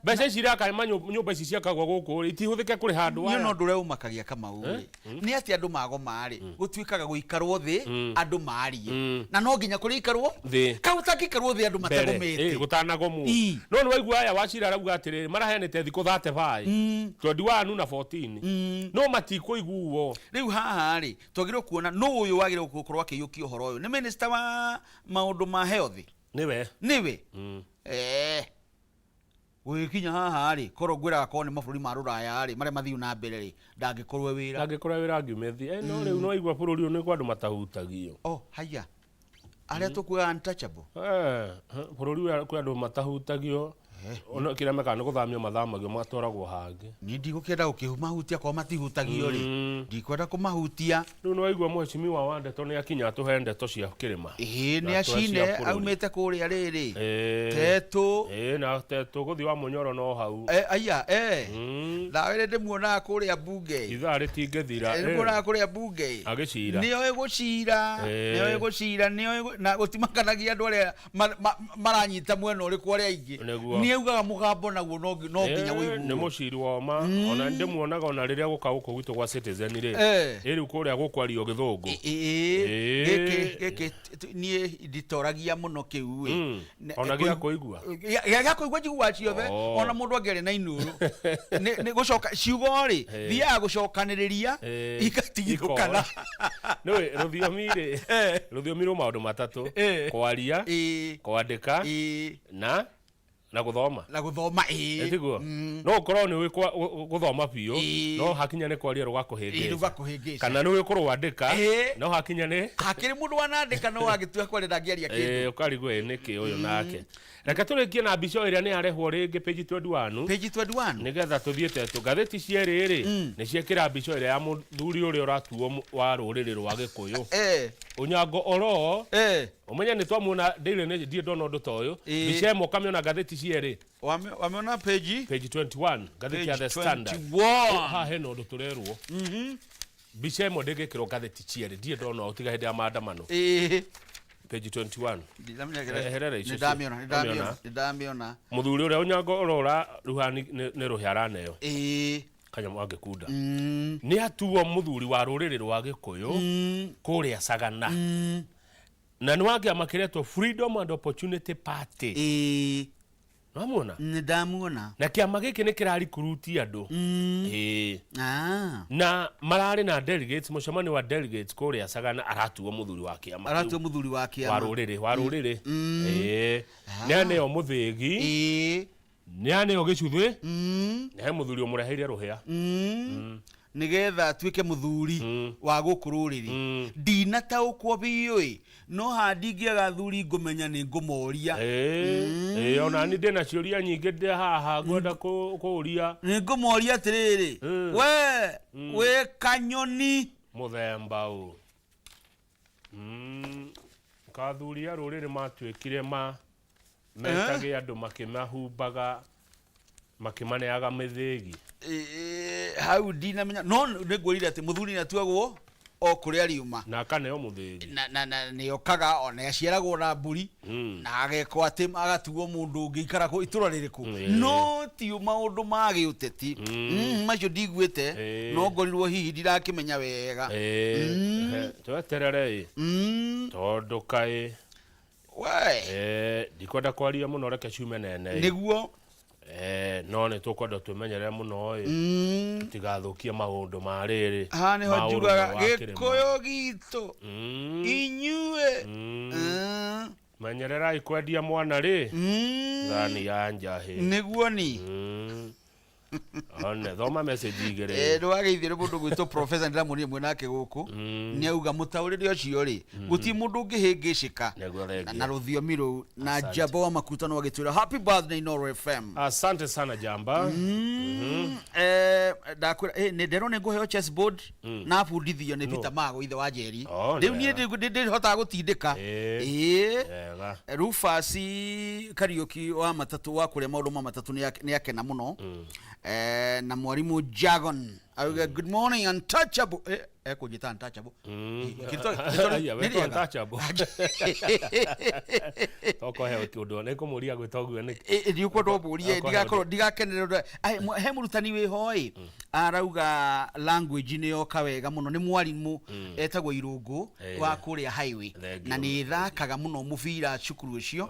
Mbeca ici iraka nyũmba ici ciakagwo gũkũ rĩ, itihũthĩke kũrĩha andũ Niĩ aya. no ũndũ ũrĩa ũmakagia Kamau rĩ, nĩ atĩ andũ magoma rĩ, gũtuĩkaga gũikarwo thĩ, andũ marie. Na no nginya kũrĩikarwo thĩ. Kau ũtangĩikarwo thĩ andũ Mbere, matagomĩte. gũtanagomwo. No nĩ waigua aya Wachira arauga atĩrĩrĩ, maraheanĩte thikũ 35, 21 na 14. No matikũiguo. Rĩu haha rĩ, twagĩrĩirwo kuona nũ ũyũ wagĩrĩirwo gũkorwo akĩiyũkia ũhoro ũyũ. Nĩ minister wa maũndũ ma health? Nĩwe. Nĩwe? Gũgĩkinya haha rĩ, korwo ngwĩraga korwo nĩ mabũrũri ma rũraya rĩ, marĩa mathiu na mbere rĩ, ndangĩkorwo e wĩra. Ndangĩkorwo e wĩra angiume thiĩ. Eh, no rĩu nĩwaigua bũrũri ũyũ nĩ kwa andũ matahutagio. Oh, haiya. Arĩa tũkuaga untouchable. Eh, bũrũri ũyũ kwĩ andũ matahutagio. Ona kĩrĩa mekaga nĩ gũthamio mathamagio magatwaragwo hangĩ. Niĩ ndigũkĩenda gũkĩmahutia korwo matihutagio rĩ. Ndikwenda kũmahutia. Rĩu nĩwaigua mheshimiwa wa ndeto nĩ akinya atũhe ndeto cia kĩrĩma. Ĩĩ Na nĩ atũhe cia acine bũrũri. aumĩte kũrĩa rĩrĩ. Ĩĩ. Tetũ. Ĩĩ na tetũ gũthiĩ wa mũnyoro no hau. Eh, aya eh. Nawe nĩ ndĩmuonaga kũrĩa mbunge. Ithaa rĩtingĩthira. Nĩ ndĩmuonaga kũrĩa mbunge. Agĩcira. Nĩoĩ gũcira. Nĩoĩ gũcira, nĩoĩ na gũtimakanagia andũ arĩa maranyita mwena ũrĩkũ arĩa aingĩ. Nĩguo. Nĩ augaga mũgambo naguo no no nginya Nĩ ũiguo. mũciri wa ma ona ndĩmuonaga ona rĩrĩa gũka gũkũ gwitũ gwa Citizen rĩ. Ĩ rĩu kũrĩa gũkwario gĩthũngũ. Ĩĩ gĩkĩ gĩkĩ niĩ nditoragia mũno kĩu ĩ. Ona gĩa kũigua. Gĩa kũigua njiguaga ciothe ona mũndũ angĩaria na inũrũ. Nĩ gũcoka ciugo rĩ thiaga gũcokanĩrĩria igatigithũkana. Nĩũĩ rũthiomi rĩ rũthiomi rũ maũndũ matatũ kwaria kwandĩka na na gũthoma na gũthoma ĩĩ Ĩtiguo no ũkorwo nĩ ũĩ gũthoma biũ no hakinya nĩ kwaria rũgakũhĩngĩca rũgakũhĩngĩca kana nĩ ũĩ kũrwandĩka no hakinya nĩ hakĩrĩ mũndũ wanandĩka no agĩtua kwaria ndangĩaria kĩndũ ũkarigwo ĩ nĩkĩ ũyũ nake reke tũrĩkie na mbica ĩrĩa nĩ yarehwo rĩngĩ page 21 page 21 nĩgetha tũthiĩ tetũ ngathĩti cierĩ rĩ nĩ ciekĩra mbica ĩrĩa ya mũthuri ũrĩa ũratuo wa rũrĩrĩ rwa gĩkũyũ Onyango Oloo ũmenye nĩ twamuona Daily Nation ndirĩ ndona ũndũ ta ũyũ mbica ĩmwe ũkamĩona ngathĩti cierĩ wamĩona page page 21 ngathĩti ya The Standard 21. haha hena ũndũ tũrerwo mbica ĩmwe ndĩngĩkĩrwo ngathĩti cierĩ ndirĩ ndona ũũ tiga hĩndĩ ya maandamano page 21 Eherera icio nĩndamĩona Wamĩona? nĩndamĩona mũthuri ũrĩa Onyango Oloo ũraruha nĩ rũhĩa araneo ĩĩ kanyamũ angĩkunda nĩ atuo mũthuri wa rũrĩrĩ rwa gĩkũyũ kũrĩa Sagana na nĩ wa kĩama kĩretwo Freedom and Opportunity Party ĩĩ nĩwamuona nĩndamuona na kĩama gĩkĩ nĩ kĩrarikuruti andũ ĩĩ Ah. na mararĩ na delegates mũcemanio wa delegates kũrĩa Sagana aratuo mũthuri wa kĩama kĩu. aratuo mũthuri wa kĩama wa rũrĩrĩ wa rũrĩrĩ ĩĩ nĩ aneo mũthĩgi ĩĩ nĩ aneo gĩcuthĩ na he mũthuri ũmũreheire rũhĩa nĩgetha atuĩke mũthuri wa gũkũ rũrĩrĩ ndinataũkwo biũ ĩ no ha ndingĩaga athuri ngũmenya nĩ ngũmoria ĩĩ ona ni ndĩna ciũria nyingĩ ndĩ haha ngwenda kũũria nĩ ngũmoria atĩrĩrĩ we wĩ kanyoni mũthemba ũ kathuri a rũrĩrĩ matuĩkire ma metage andũ makĩmahumbaga makĩmaneaga mĩthĩgi Ĩĩ, hau ndinamenya no nĩ ngwĩrire atĩ mũthuri nĩ atuagwo o kũrĩa riuma na akaneo mũthĩgi na na na nĩ okaga ona aciaragwo na mbũri na agekwo atĩ agatuo mũndũ ũngĩikara kũ itũra rĩrĩkũ no ti maũndũ ma gĩũteti macio ndiguĩte no ngorirwo hihi ndirakĩmenya wega tweterere ĩ tondũ kaĩ we ndikwenda kwaria mũno reke ciume nene ĩ. nĩguo No nĩ tũkwenda twĩmenyerere mũno ĩ tũtigathũkie maũndũ ma rĩrĩ haha nĩho ma ũrũmwe njugaga wa kĩrĩma. gĩkũyũ gitũ inyuĩ Menyererai kwendia mwana rĩ thani ya njahĩ nĩguo ni One thoma message igĩrĩ nĩ wageithio nĩ mũndũ gwĩtwo professor ndĩramuonire mwena wake gũkũ nĩ auga mũtaũrĩre ũcio rĩ gũtirĩ mũndũ ũngĩhĩngĩcĩka Nĩguo thengiũ. na rũthiomi rũu na Asante. Jamba wa Makuta no agĩtwĩra happy birthday Inooro FM asante sana Jamba ndakwĩra nĩ nderwo nĩ ngũheo chessboard na bundithio nĩ Peter Mago ithe wa Njeri Oh, rĩu niĩ nĩ ndĩhotaga gũtindĩka ĩĩ wega Rufus Kariuki wa matatũ wa kũrĩa maũndũ ma matatũ nĩ akena mũno na mwarimũ Jagon auga good morning untouchable ekũnjĩta untouchable Aya, nĩ wetwo rĩega. untouchable. Tokohe ũndũ nĩ ngũmũria gwĩta ũguo nĩkĩ ndiukwenda ũmbũrie ndigakorwo ndigakenerera ũndũ- Ai, he mũrutani wĩho ĩ arauga language nĩ yoka wega mũno nĩ mwarimũ etagwo Irũngũ wa kũrĩa highway Thengiũ. na nĩ ĩthakaga mũno mũbira cukuru ũcio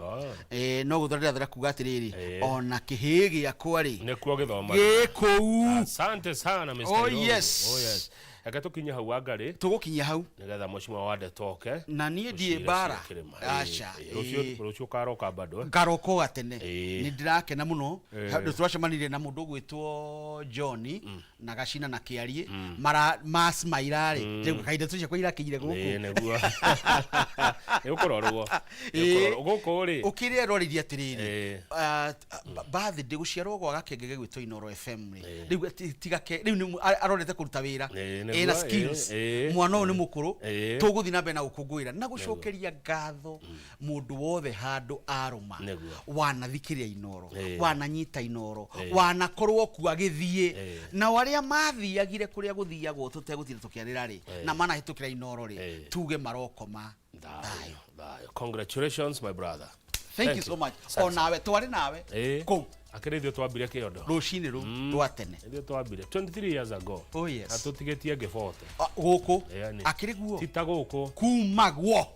no gũthora ndĩrathora kuga atĩrĩrĩ ona kĩhĩĩ gĩakwa rĩ nĩkuo gĩthoma gĩ kũu asante sana Mr. Oh, Irũngũ. yes. Oh, yes. Reke tũkinye hau Wangarĩ. Tũgũkinyia hau. Nĩgetha mheshimiwa wa Ndeto oke. Na niĩ ndiĩ Tũcire mbara. cia kĩrĩma. Aca, Ĩĩ, rũciũ ĩĩ. rũciũ ũkaroka bado. Ngaroka o gatene. Ĩĩ. Nĩ ndĩrakena mũno. Ĩĩ. Handũ tũracemanirie na mũndũ ũgwĩtwo John na Gacina na Kĩariĩ mara masmaira rĩ rĩu kahinda tũcio kwa irakinyire Ĩĩ, gũkũ. nĩguo. Nĩ ũkũrorwo. Nĩ Ĩĩ. ũkũrorwo. Gũkũ rĩ. Ũkĩrĩa erorĩrie atĩrĩrĩ, Ĩĩ. Birthday gũciarwo gwa gakenge gegwĩtwo Inoro FM rĩ, rĩu tigake rĩu nĩ arorete kũruta wĩra. Ĩĩ, nĩguo, Ĩna ĩĩ, skills. ĩĩ. Mwana ũyũ nĩ mũkũrũ. Ĩĩ. Tũgũthiĩ na mbere na gũkũngũĩra na gũcokeria ngatho mũndũ wothe handũ arũma. Nĩguo. Wanathikĩrĩria Inoro, Ĩĩ. wananyita Inoro, Ĩĩ. wanakorwo kuo agĩthiĩ. Ĩĩ. Nao arĩa mathiagire kũrĩa gũthiagwo tũtegũtinda tũkĩarĩra rĩ, Ĩĩ. na manahĩtũkĩra Inoro rĩ, Ĩĩ. tuge marokoma Thayũ. Thayũ. Congratulations, my brother. Thank you so much. O nawe twarĩ nawe Ĩĩ. kũu Akĩrĩ ithuĩ twambire kĩondo. Rũcinĩ rũu rwa tene. Ithuĩ twambire 23 years ago. Oh, yes. Na tũtigĩtie ngĩ 40. Gũkũ Ĩani. Akĩrĩ guo. Ti ta gũkũ. Kumagwo.